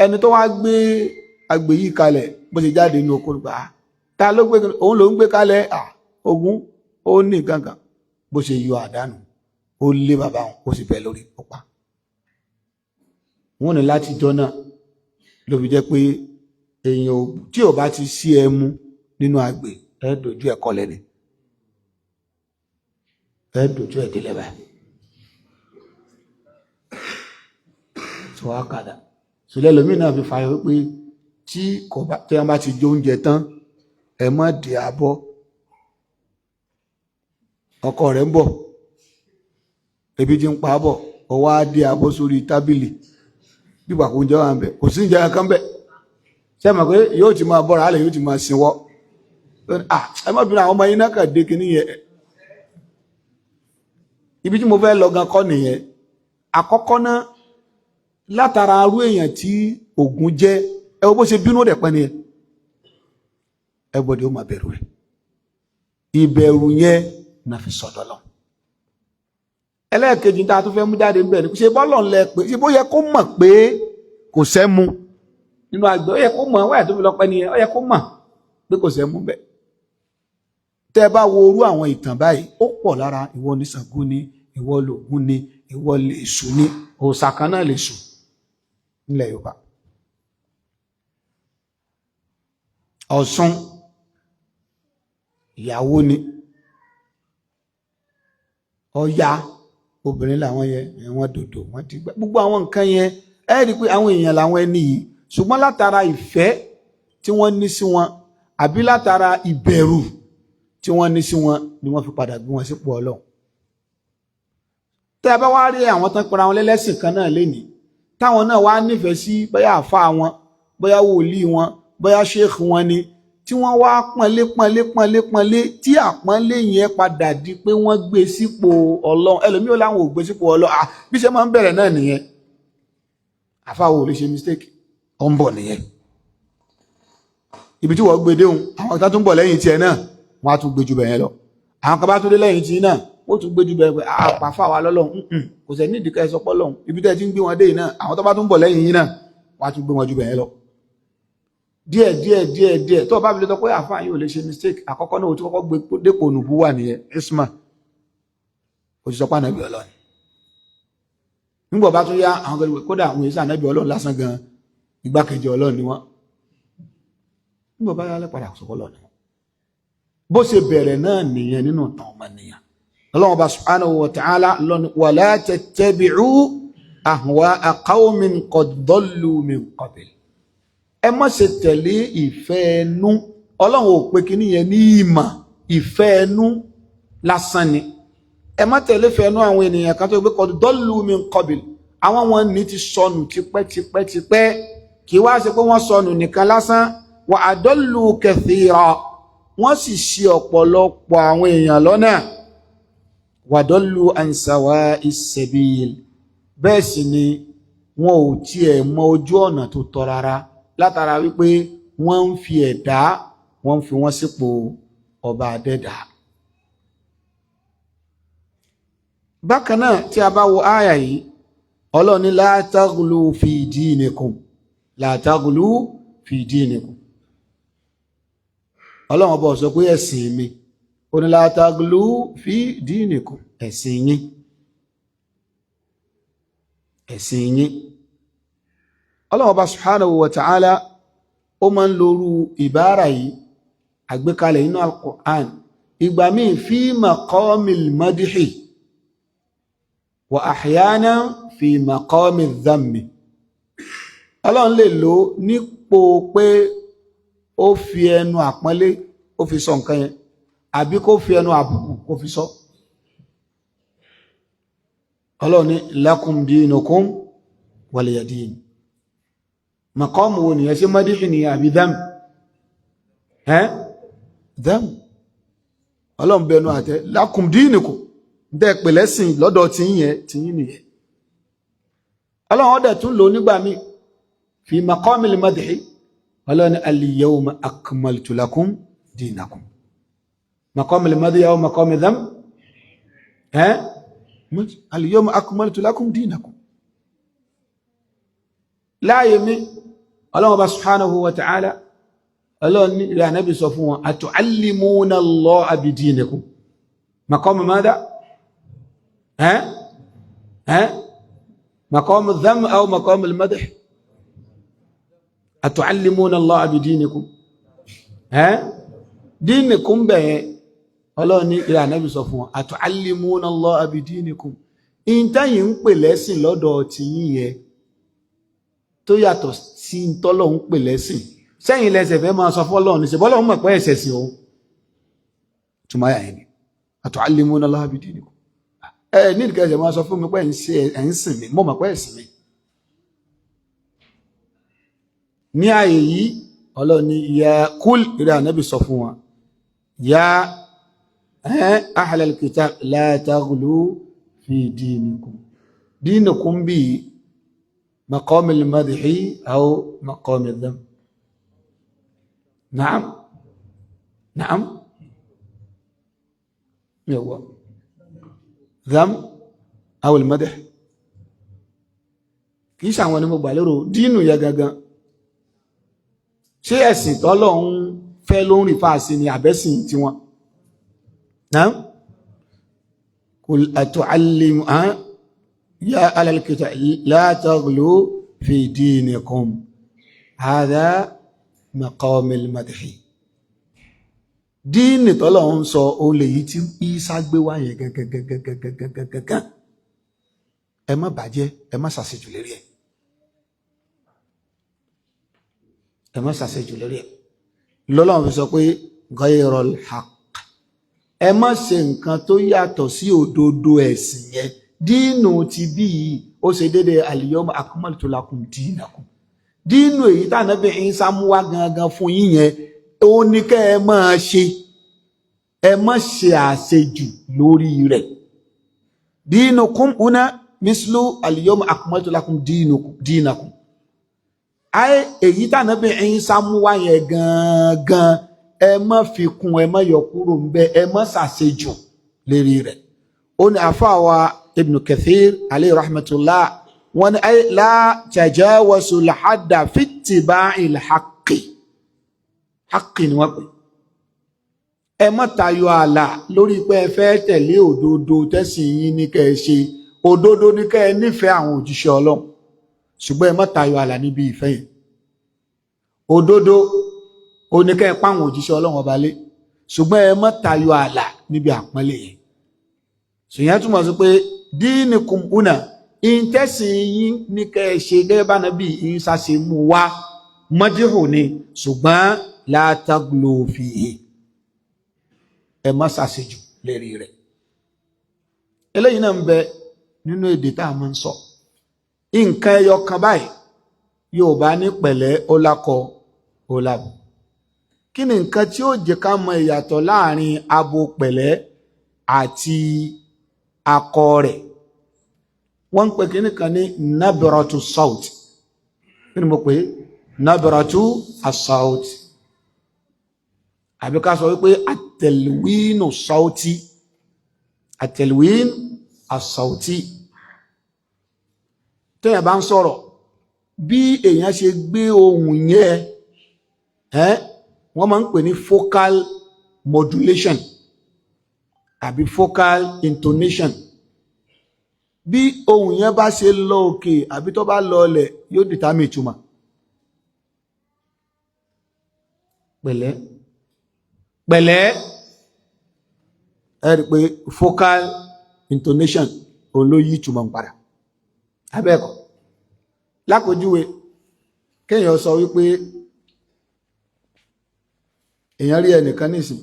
S1: Ẹni tó wá gbé agbè yìí kalẹ̀, bó ṣe jáde inú oko gbà, ta ló gbé? Òun ló ń gbé kalẹ̀. Ogun ó ní kankan. Bó ṣe yọ àdánù, ó lé bàbá wọn, ó sì bẹ̀ lórí ọ̀pá wọn ní. Láti jọ náà ló fi jẹ́ pé èèyàn tí ò bá ti sí ẹmu nínú agbè, ẹ dojú ẹ̀ kọlẹ̀ ni, ẹ dojú ẹ̀ délẹ̀ báyìí. Tó wá kàdà sílẹ̀ lómi náà fi fàyọ pé tí kò bá tí wọ́n bá ti jẹ oúnjẹ tán, ẹ má dé abọ́. Ọkọ rẹ̀ ń bọ̀, ebi ti ń pa bọ̀, ó wá dé abọ́ sórí tábìlì bíbà kò ń jẹ́ wà ń bẹ̀, kò sí ìjẹ́ kan bẹ̀. Ṣé mọ̀ pé yóò ti máa bọ́ra alẹ̀, yóò ti máa sinwọ́. Ẹ má bínú, àwọn ọmọ yín náà kàn dé kinní yẹn. Ibi tí mo fẹ́ lọ gan kọ́ nìyẹn. Àkọ́kọ́ náà, látara arú èèyàn tí Ògún jẹ́, ẹ wo bó ṣe bínú rẹ̀ pẹ́ nìyẹn, everybody ó máa bẹ̀rù rẹ̀. Ìbẹ̀rù yẹn náà fi sọ̀dọ̀ lọ. Ẹlẹ́ẹ̀kejì tá a tún fẹ́ mú jáde ń bẹ̀ ni, ṣe bọ́lọ̀ ńlẹ̀ pé ṣe bó yẹ kó mọ̀ pé kò sẹ́mu nínú àgbẹ̀? Ó yẹ kó mọ̀ wáyà tó fi lọ pẹ́ nìyẹn. Ó yẹ kó mọ̀ pé kò sẹ́mu bẹ̀. Tẹ́ bá wo orú àwọn ìtàn báyìí, ó pọ̀ lára. Ìwọ ní Ṣàngó ni, ìwọ lògún ni, ìwọ lèṣù ni. Òòṣà kan náà lèṣù nílẹ̀ Yorùbá. Ọ̀ṣun ìyàwó ni, Ọya obìnrin làwọn yẹn, wọ́n dòdò, wọ́n ti gbẹ gbogbo àwọn nǹkan yẹn. Ẹ rí i pé àwọn èèyàn làwọn ẹni yìí, ṣùgbọ́n látara ìfẹ́ tí wọ́n ní sí wọn àbí látara ìbẹ̀rù tí wọ́n ní sí wọn ni wọ́n fi padà gbé wọn sípò Ọlọ́run. Tẹ́ ẹ bá wá rí àwọn tán pera wọn lẹ́lẹ́sìn kan náà lénìí, táwọn náà wá nífẹ̀ẹ́ sí bóyá àfa wọn, bóyá wòlíì wọn, bóyá ṣéèkì wọn ni, tí wọ́n wá pọ́nlé pọ́nlé pọ́nlé pọ́nlé, tí àpọ́nlé yẹn padà di pé wọ́n gbé sípò Ọlọ́run. Ẹlòmíì láwọn ò gbé sípò Ọlọ́run. À bí ṣe máa ń bẹ̀rẹ̀ náà nìyẹn. Àfa wo lè ṣe mistake, ó ń bọ̀ nìyẹn. Ibi tí wọ́n gbé déhùn, àwọn kan tún bọ̀ lẹ́yìn tiẹ̀ náà, wọ́n á tún gbé ju bẹ̀ yẹn lọ. Àwọn kan bá tún dé lẹ́yìn tí náà, wọ́n tún gbé ju bẹ̀ pé àpàfà wa lọ́lọ́run. Kò sẹ́ nídìí ká ẹ sọ pọ́lọ́run. Ibi tẹ́ ti ń gbé wọn dé yìí náà, àwọn tó bá tún bọ̀ lẹ́yìn yín náà, wọ́n á tún gbé wọn ju bẹ̀ yẹn lọ. Díẹ̀ díẹ̀ díẹ̀ díẹ̀. Tó o bá fi lè sọ pé àfáà yóò lè ṣe mistake, àkọ́kọ́ náà o ti kọ́kọ́ gbé dépò nùbú wà nìyẹn. Isma, o ti sọ pé ànábì Ọlọ́run. Nígbà bá tún yá, àwọn kan kódà àwọn èsì ànábì Ọlọ́run lásán gan, igbákejì Ọlọ́run ni wọ́n. Nígbà bá yá lẹ́padà sọ́kọ́ lọ́nà. Bó ṣe bẹ̀rẹ̀ náà nìyẹn nínú ìtàn ọmọnìyàn. Ọlọ́run Ọba subhanahu wa ta'ala lọ́nà, wala tattabi'u ahwa'a qawmin qad dallu min qabl. Ẹ má ṣe tẹ̀lé ìfẹ́ ẹnu. Ọlọ́run ò pé kíní yẹn ní ìmọ̀, ìfẹ́ ẹnu lásán ni. Ẹ má tẹ̀lé ìfẹ́ ẹnu àwọn ènìyàn kan tó gbé qad dallu min qabl. Àwọn wọn ní ti sọnù tipẹ́ tipẹ́ tipẹ́. Kì í wá ṣe pé wọ́n sọnù nìkan lásán, wa adallu kathira, wọ́n sì ṣì ọ̀pọ̀lọpọ̀ àwọn èèyàn lọ́nà. Wàdọ́lù an sawa'is sabil, bẹ́ẹ̀ sì ni wọn ò tiẹ̀ mọ ojú ọ̀nà tó tọ́ rárá, látara wípé wọ́n ń fi ẹ̀dá, wọ́n ń fi wọ́n sípò ọba adẹ́dà. Bákan náà, tí a bá wo áyà yìí, Ọlọ́run ní la taghlu fi dinikum, la taghlu fi dinikum. Ọlọ́run ọba sọ pé ẹ̀sìn mi, ó ní la taghlu fi dinikum, ẹ̀sìn yín, ẹ̀sìn yín. Ọlọ́run ọba subhanahu wa ta'ala ó máa ń lorú ìbára yìí, àgbékalẹ̀ inú al-Qur'an. Ìgbà míì fi maqamil madhi wa ahyana fi maqamil dhammi. Ọlọ́run lè lò nípò pé ó fi ẹnu àpọ́nlé ó fi sọ nǹkan yẹn, àbí kó fi ẹnu àbùkù kó fi sọ. Ọlọ́run ní lakum dinukum waliya din. Maqamu wo nìyẹn? Ṣé madihi nìyẹn àbí dham? Ẹ́ dham. Ọlọ́run bẹnu àtẹ lakum dinukum dẹ́ pẹ̀lẹ́sìn lọ́dọ̀ tí ń yẹn tí ń nìyẹn. Ọlọ́run ọdẹ tún lò nígbà míì fi maqamil madhi. Ọlọ́run ní al-yawma akmaltu lakum dinakum. Maqamil madhi aw maqami dham? Ẹ́ al-yawma akmaltu lakum dinakum. Láàyè mi, Ọlọ́run Ọba subhanahu wa ta'ala, Ọlọ́run ní ìrẹ́ Ànábì, sọ fún wọn: atu'allimuna Allaha bidinikum. Maqamu madha? Ẹ́ ẹ́ maqamu dham aw maqamu al-madh? Atu'allimuna Allaha bidinikum. Ẹ́ dinikum bẹ̀yẹn, Ọlọ́run ní ìrẹ́ Ànábì, sọ fún wọn: atu'allimuna Allaha bidinikum. Ìntẹ́yìn ń pè lẹ́sìn lọ́dọ̀ tí yín yẹn tó yàtọ̀ sí tọ́lọ́run ń pè lẹ́sìn, sẹ́yìn lẹ́sẹ̀ fẹ́ máa sọ fọ́lọ́run ní ṣe bọ́lọ́run mọ̀ pé ẹ̀sẹ̀ sí òun. Túmọ̀ ayà yẹn ni atu'allimuna Allaha bidinikum. Ẹ ní ìdíkẹ́ máa sọ fún mi pé ẹ̀ ń sìn mí, mọ̀ mọ̀ pé ẹ̀sìn mi. Ní ààyè yìí, Ọlọ́run ní ya kúl, ìrẹ́ Ànábì, sọ fún wọn: ya ahlal kitab la taghlu fi dinikum. Dinikum bí maqamil madhi aw maqamil dham? Naam, naam, yawwa, dham aw al madh. Kìí ṣàwọn ni mo gbà lérò. Dínú yẹ gangan, ṣé ẹ̀sìn tọ́lọ́run fẹ́ ló ń rí fáàsì ni àbẹ́sìn tiwọn? Naam. Kul atu'allimu ya ahlal kitab la taghlu fi dinikum, hadha maqamil madhi. Díìnì tọ́lọ́run sọ òun lèyí tí Ìsá gbé wá yẹn gangan. Ẹ má bàjẹ́, ẹ má ṣàṣejù lérí ẹ, ẹ má ṣàṣejù lérí ẹ. Lọ́lọ́run fi sọ pé ghayrul haqq, ẹ má ṣe nǹkan tó yàtọ̀ sí òdodo ẹ̀sìn yẹn. Dínú ti bí yìí, ó ṣe déédéé al-yawma akmaltu lakum dinakum. Dínú èyí tànàbí Ìsá mú wá gangan fún yín yẹn, ó ní kẹ́ ẹ máa ṣe, ẹ má ṣe àṣejù lórí rẹ̀. Dinukum una mislu al-yawma akmaltu lakum dinakum. Ayé èyí tànàbí Ìsá mú wá yẹn gangan, ẹ má fi kún, ẹ má yọ kúrò ń bẹ, ẹ má ṣàṣejù lérí rẹ̀. Ó ní àfáàwà Ibn Kathir alayhi rahmatullah, wọn ni ay la tajawazu al-hadda fi ittiba'il haqqi. Haqqi ni wọ́n pè. Ẹ má tayọ ààlà lórí pé ẹ fẹ́ tẹ̀lé òdodo tẹ́sìn yín ní kẹ́ ẹ ṣe. Òdodo ní kẹ́ ẹ nífẹ̀ẹ́ àwọn òjíṣẹ́ Ọlọ́run, ṣùgbọ́n ẹ má tayọ ààlà níbi ìfẹ́ yẹn. Òdodo ó ní kẹ́ ẹ pa àwọn òjíṣẹ́ Ọlọ́run ọba lé, ṣùgbọ́n ẹ má tayọ ààlà níbi àpọ́nlé yẹn. Ṣùgbọ́n túmọ̀ sí pé dinikum una, ìtẹ́sìn yín ní kẹ́ ẹ ṣe gẹ́gẹ́ bá nàbí Ìsá ṣe mú wá, mọ́díhù ni, ṣùgbọ́n la taglu fihi, ẹ má ṣàṣejù lérí rẹ̀. Eléyìí náà ń bẹ nínú èdè tá a máa ń sọ. Nǹkan ẹyọ kan báyìí, Yorùbá ní pẹ̀lẹ́, ó lákọ ó lábo. Kí ni nǹkan tí ó jẹ́ ká mọ ìyàtọ̀ láàrin abo pẹ̀lẹ́ àti akọ rẹ̀? Wọ́n ń pè kíní kan ní nabratu sawt. Kí ni mo pè é? Nabratu asawt, àbí ká sọ wípé àtẹ̀lwínù sawti, àtẹ̀lwín asawti. Téèyàn bá ń sọ̀rọ̀, bí èèyàn ṣe gbé ohùn yẹn ẹ́, wọ́n máa ń pè ní vocal modulation àbí vocal intonation. Bí ohùn yẹn bá ṣe lọ òkè àbí tó bá lọ ọlẹ̀, yóò determine ìtumọ̀. Pẹ̀lẹ́ pẹ̀lẹ́, ẹ rí pé vocal intonation òun ló yí ìtumọ̀ ń padà abẹ́ẹ̀kọ́. Lápòjúwe, kéèyàn sọ wípé èèyàn rí ẹnìkan nísìn,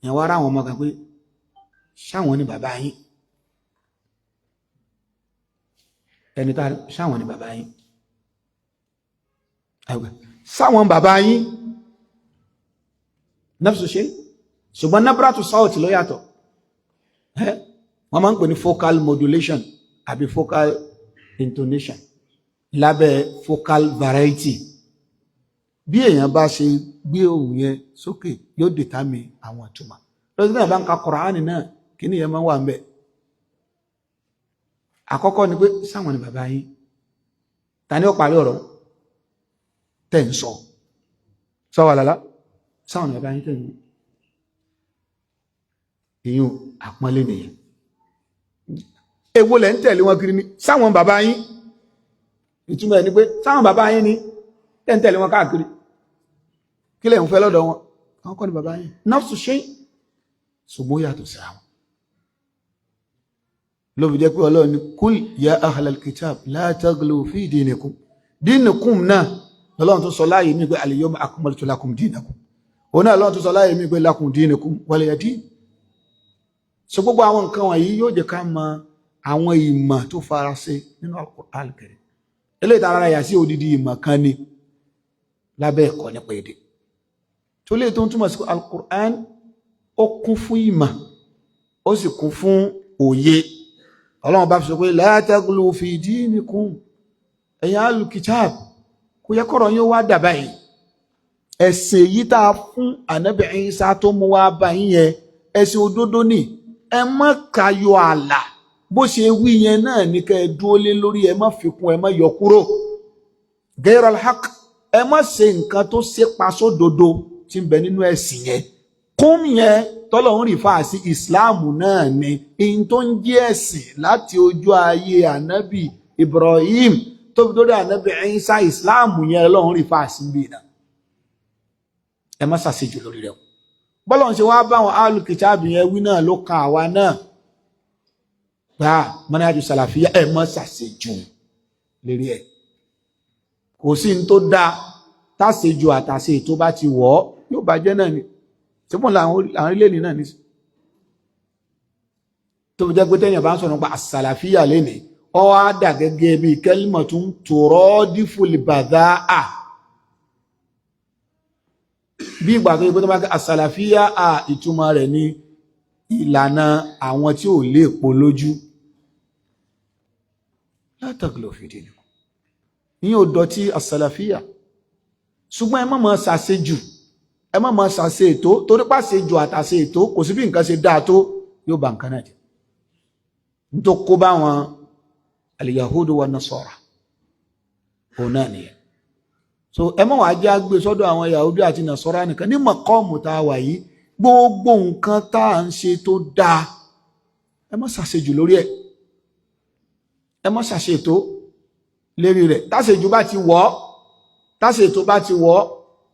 S1: èèyàn wá ráwọn ọmọ kan pé ṣáwọn ni bàbá yín, ẹni tá ṣáwọn ni bàbá yín. Sáwọn bàbá yín, nafsu shay, ṣùgbọ́n nabratu sawt ló yàtọ̀. Wọ́n máa ń pè ní vocal modulation àbí vocal intonation lábẹ́ vocal variety. Bí èèyàn bá ṣe gbé ohùn yẹn sókè, yóò determine àwọn ìtumọ̀. Lọ́sí náà bá ń ka Kùránì náà, kí ni yẹn máa ń wà ń bẹ̀? Àkọ́kọ́ ni pé, sáwọn ni bàbá yín? Ta ni ó parí ọ̀rọ̀ tẹ́ ń sọ sọ́wọ́ lálá? Sáwọn ni bàbá yín tẹ́ ń ìyún àpọ́nlé nìyẹn. Èwo lẹ̀ ń tẹ̀lé wọn kiri ni? Sáwọn bàbá yín, ìtumọ̀ ẹ̀ ni pé, sáwọn bàbá yín ni tẹ́ ń tẹ̀lé wọn káàkiri? Kí lẹ̀ ń fẹ́ lọ́dọ̀ wọn? Àwọn kọ́ ni bàbá yín. Nafsu shay, ṣùgbọ́n yàtọ̀ síra wọn. Ló fi jẹ́ pé Ọlọ́run ní kul ya ahlal kitab la taghlu fi dinikum. Dinikum náà lọ́lọ́run tó sọ láàyè mí pé al-yawma akmaltu lakum dinakum. Òun náà lọ́run tó sọ láàyè mí pé lakum dinikum waliya din. So gbogbo àwọn nǹkan wọ̀nyí yóò jẹ́ ká mọ àwọn ìmọ̀ tó faraṣe nínú Al-Qur'an Al-Karim. Eléyìí tá ara yà sí odidi ìmọ̀ kan ni lábẹ́ ẹ̀kọ́ nípa èdè tó lè tó ń túmọ̀ sí Al-Qur'an. Ó kún fún ìmọ̀, ó sì kún fún òye. Ọlọ́run bá fi sọ pé la taghlu fi dinikum. Ẹ̀yin ahlul-kitab, kò yẹ kọ́rọ̀ yín wá dà báyìí. Ẹ̀sìn èyí tá a fún Ànábì Ìsá tó mú wá bá yín yẹn, ẹ̀sìn òdodo ni. Ẹ má tayọ ààlà. Bó ṣe wí yẹn náà ní kẹ́ ẹ dúró lé lórí. Ẹ má fi kún, ẹ má yọ kúrò. Gairal haqq, ẹ má ṣe nǹkan tó ṣe pa sódodo tí ń bẹ nínú ẹ̀sìn yẹn. Kún yẹn tọ́lọ̀ ń refer sí ìsìláàmù náà ni in tó ń jẹ́ ẹ̀sìn láti ojú ayé Ànábì Ibrahim tó fi dórí Ànábì Ìsá. Ìsìláàmù yẹn lọ́run refer sí bí náà. Ẹ má ṣàṣejù lórí rẹ̀ o. Bọ́lọ̀ ń ṣe wá báwọn alùkìtàbì yẹn wí náà ló kan àwa náà gbà manhaju sàlàfíà. Ẹ má ṣàṣejù lérí ẹ̀. Kò sí ní tó dáa táṣejù àtàṣe tó bá ti wọ̀ ọ́, yóò bàjẹ́ náà ni. Sípò làwọn orílẹ̀-èdè náà ní tó fi jẹ́ pé tẹ́yìn bá ń sọ̀rọ̀ nípa àsàlàfíà lénìí, ọ á dà gẹ́gẹ́ bí kalimatun turadiful badha'a. Bí ìgbà tó yẹ pé tó bá kẹ́ àsàlàfíà à, ìtumọ̀ rẹ̀ ní ìlànà àwọn tí ò lè po lójú. La taghlu fi dinikum, ìyẹn ò dọ̀tí àsàlàfíà. Ṣùgbọ́n ẹ má máa ṣàṣejù, ẹ má máa ṣàṣe ètò, torí pàṣejù àtàṣe ètò, kò sí bí nǹkan ṣe dáa tó, yóò bà nǹkan náà jẹ́. Nítorí kó bá wọn al-yahudu wa nasara, òun náà nìyẹn. So ẹ má wàá jẹ́ àgbè sọ́dọ̀ àwọn Yahudi àti Nasara nìkan. Ní mọ̀kọ́ọ̀mù tá a wà yìí, gbogbo nǹkan tá à ń ṣe tó dáa, ẹ má ṣàṣejù lórí ẹ̀, ẹ má ṣàṣètò lérí rẹ̀. Táṣejù bá ti wọ̀ ọ́, táṣètò bá ti wọ̀ ọ́,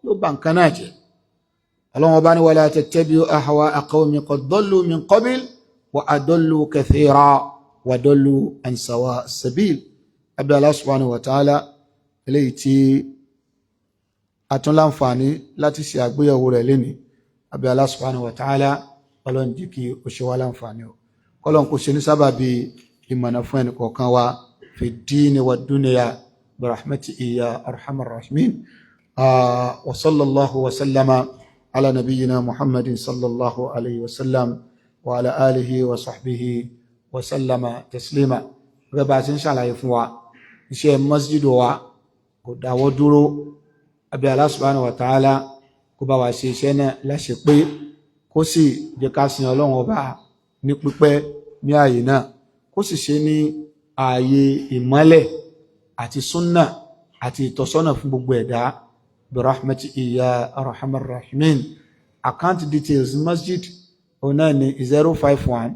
S1: yóò bà nǹkan náà jẹ́. Ọlọ́run Ọba ní wala tattabi'u ahwa'a qawmin qad dallu min qabl wa adallu kathira wa dallu an sawa sabil. Abẹ́ Allah subhanahu wa ta'ala, eléyìí tí a tún láǹfààní láti ṣe àgbéyẹ̀wò rẹ̀ lénìí, abẹ́ Allah subhanahu wa ta'ala, Ọlọ́run jí kí ó ṣe wá láǹfààní o. Kọ́lọ́n kò ṣe ní sábàbí ìmọ̀nà fún ẹnì kọ̀ọ̀kan wa fi dini wa dunya bi rahmatihi ya arhamar rahimin. Wa sallallahu wa sallama ala nabiyyina Muhammadin sallallahu alayhi wa sallam wa ala alihi wa sahbihi wa sallama taslima. Gẹ́gẹ́ bá a ti ń ṣàlàyé fún wa, iṣẹ́ masjidu wa kò dáwọ́ dúró. Abẹ́ Allah subhanahu wa ta'ala, kó bá wa ṣe iṣẹ́ náà láṣẹ pé, kó sì jẹ́ ká sin Ọlọ́run Ọba ní pípẹ́ ní ààyè náà, kó sì ṣe ní ààyè ìmọ́lẹ̀ àti súnnà àti ìtọ́sọ́nà fún gbogbo ẹ̀dá birahmati ya arhamar rahimin. Account details masjid òun náà ní 051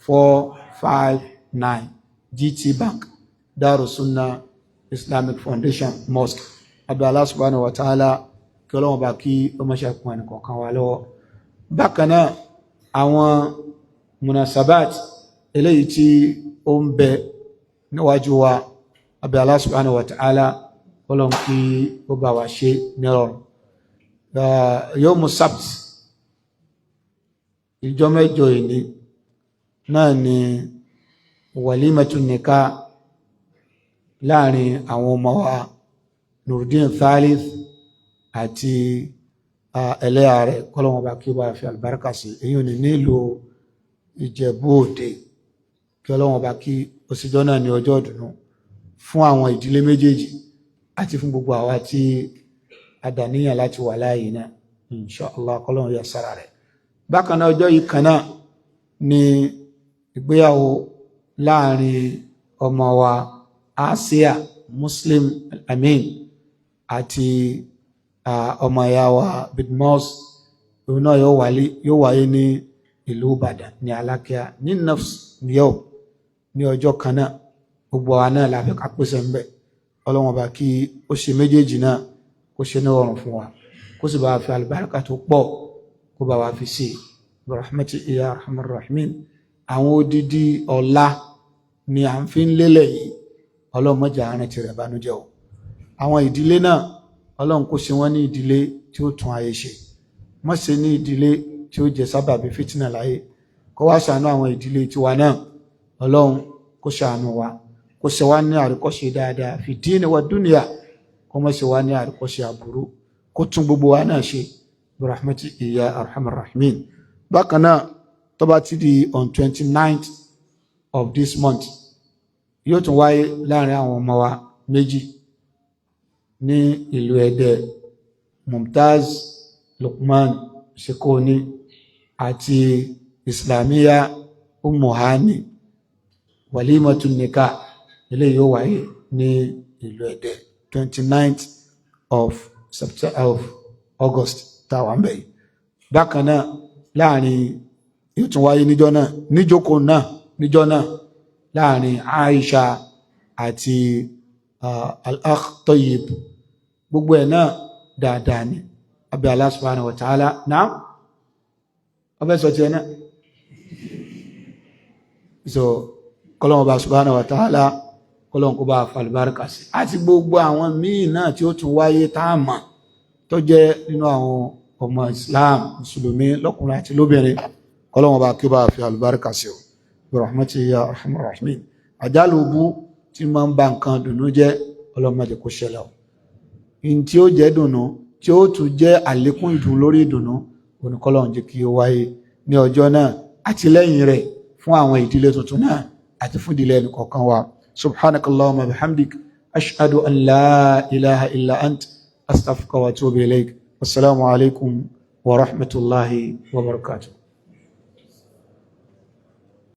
S1: 9934459, GT Bank, Darussunnah Islamic Foundation Mosque. Abẹ́ Allah subhanahu wa ta'ala, kí Ọlọ́run bá kí ó má ṣe kún ẹnì kọ̀ọ̀kan wa lọ́wọ́. Bákan náà, àwọn munasabat eléyìí tí ó ń bẹ níwájú wa, abẹ́ Allah subhanahu wa ta'ala, Ọlọ́run kí ó bá wa ṣe nírọ̀rùn. Yawmu sabt, ìjọ mẹ́jọ ìní náà ni walimatu nikah. Láàrin àwọn ọmọ wa Nurudeen Thalith àti ẹlẹ́yà rẹ̀, kọ́lọ́wọ́n bá kí ó bá fi àlùbáríkà sí. Èyí ò ní nílùú Ìjẹ̀bú Òde. Kí Ọlọ́wọ́n bá kí òsìjọ́ náà ní ọjọ́ ìdùnnú fún àwọn ìdílé méjèèjì àti fún gbogbo àwa tí a dàníyàn láti wà láàyè náà, inshallah, kọ́lọ́wọ́n yà sára rẹ̀. Bákan náà, ọjọ́ yìí kan náà ni ìgbéyàwó láàrin ọmọ wa Asia Muslim Amin àti ọmọ ìyá wa Bidmos. Òun náà yóò wáyé ní ìlú Ìbàdàn ní Alákíá ní nafs yóò ní ọjọ́ kan náà. Gbogbo wa náà la fẹ́ ká pèsè ń bẹ̀. Ọlọ́wọ́n bá kí ó ṣe méjèèjì náà, kó ṣe ní ọrùn fún wa, kó sì bá fi àlùbáríkà tó pọ̀, kó bá wa fi sí i, rahmatu ya arhamar rahimin. Àwọn odidi ọ̀la ni à ń fi ń lélẹ̀ yìí. Ọlọ́run má jẹ́ àárín tirẹ̀ bánújẹ́ o. Àwọn ìdílé náà, Ọlọ́run kó ṣe wọ́n ní ìdílé tí ó tún ayé ṣe, má ṣe ní ìdílé tí ó jẹ sábàbí fìtínà láyé. Kó wá ṣàánú àwọn ìdílé tiwa náà. Ọlọ́run kó ṣàánú wa, kó ṣe wá ní àríkọ́ṣe dáadáa fi dín wa dúnìyà, kó má ṣe wá ní àríkọ́ṣe àbúrú, kó tún gbogbo wa náà ṣe, rahmatu iya arhamar rahimin. Bákan náà, tó bá ti di on 29th of this month, yóò tún wáyé láàrin àwọn ọmọ wa méjì ní ìlú Ẹdẹ, Mumtaz Lukman Shekoni àti Islamiyya Umuhani, walimatun nikah. Eléyìí yóò wáyé ní ìlú Ẹdẹ, 29th of September, of August táwa ń bẹ̀ yìí. Bákan náà, láàrin yóò tún wáyé níjọ́ náà, níjókòó náà, níjọ́ náà, láàrin Aisha àti Al-Akh Tayyib. Gbogbo ẹ̀ náà dáadáa ni abẹ́ Allah subhanahu wa ta'ala. Náà ọbẹ̀ sọ ti ẹ̀ náà. So kọlọ́wọ́n bá subhanahu wa ta'ala, kọlọ́wọ́n kó bá falùbáríkà sí, àti gbogbo àwọn míì náà tí ó tún wáyé táàmà tó jẹ́ nínú àwọn ọmọ Islam, mùsùlùmí lọ́kùnrin àti lóbìnrin. Kọlọ́wọ́n bá kí ó bá fi àlùbáríkà sí o, bi rahmatihi ya arhamar rahimin. Àjálù bú tí máa ń ba nǹkan dùnú jẹ́, ọlọ́mọdé kó ṣẹlẹ̀ o. In tí ó jẹ́ dùnú, tí ó tún jẹ́ àlékún ìdùn lórí ìdùnnú, oníkọ́lọ́run jẹ́ kí ó wáyé ní ọjọ́ náà àti lẹ́yìn rẹ̀ fún àwọn ìdílé tuntun náà àti fún ìdílé ẹnì kọ̀ọ̀kan wa. Subhanakallahumma bihamdik, ashhadu an la ilaha illa ant, astaghfiruka wa atubu ilayk. Wassalamu alaikum wa rahmatullahi wa barakatuh.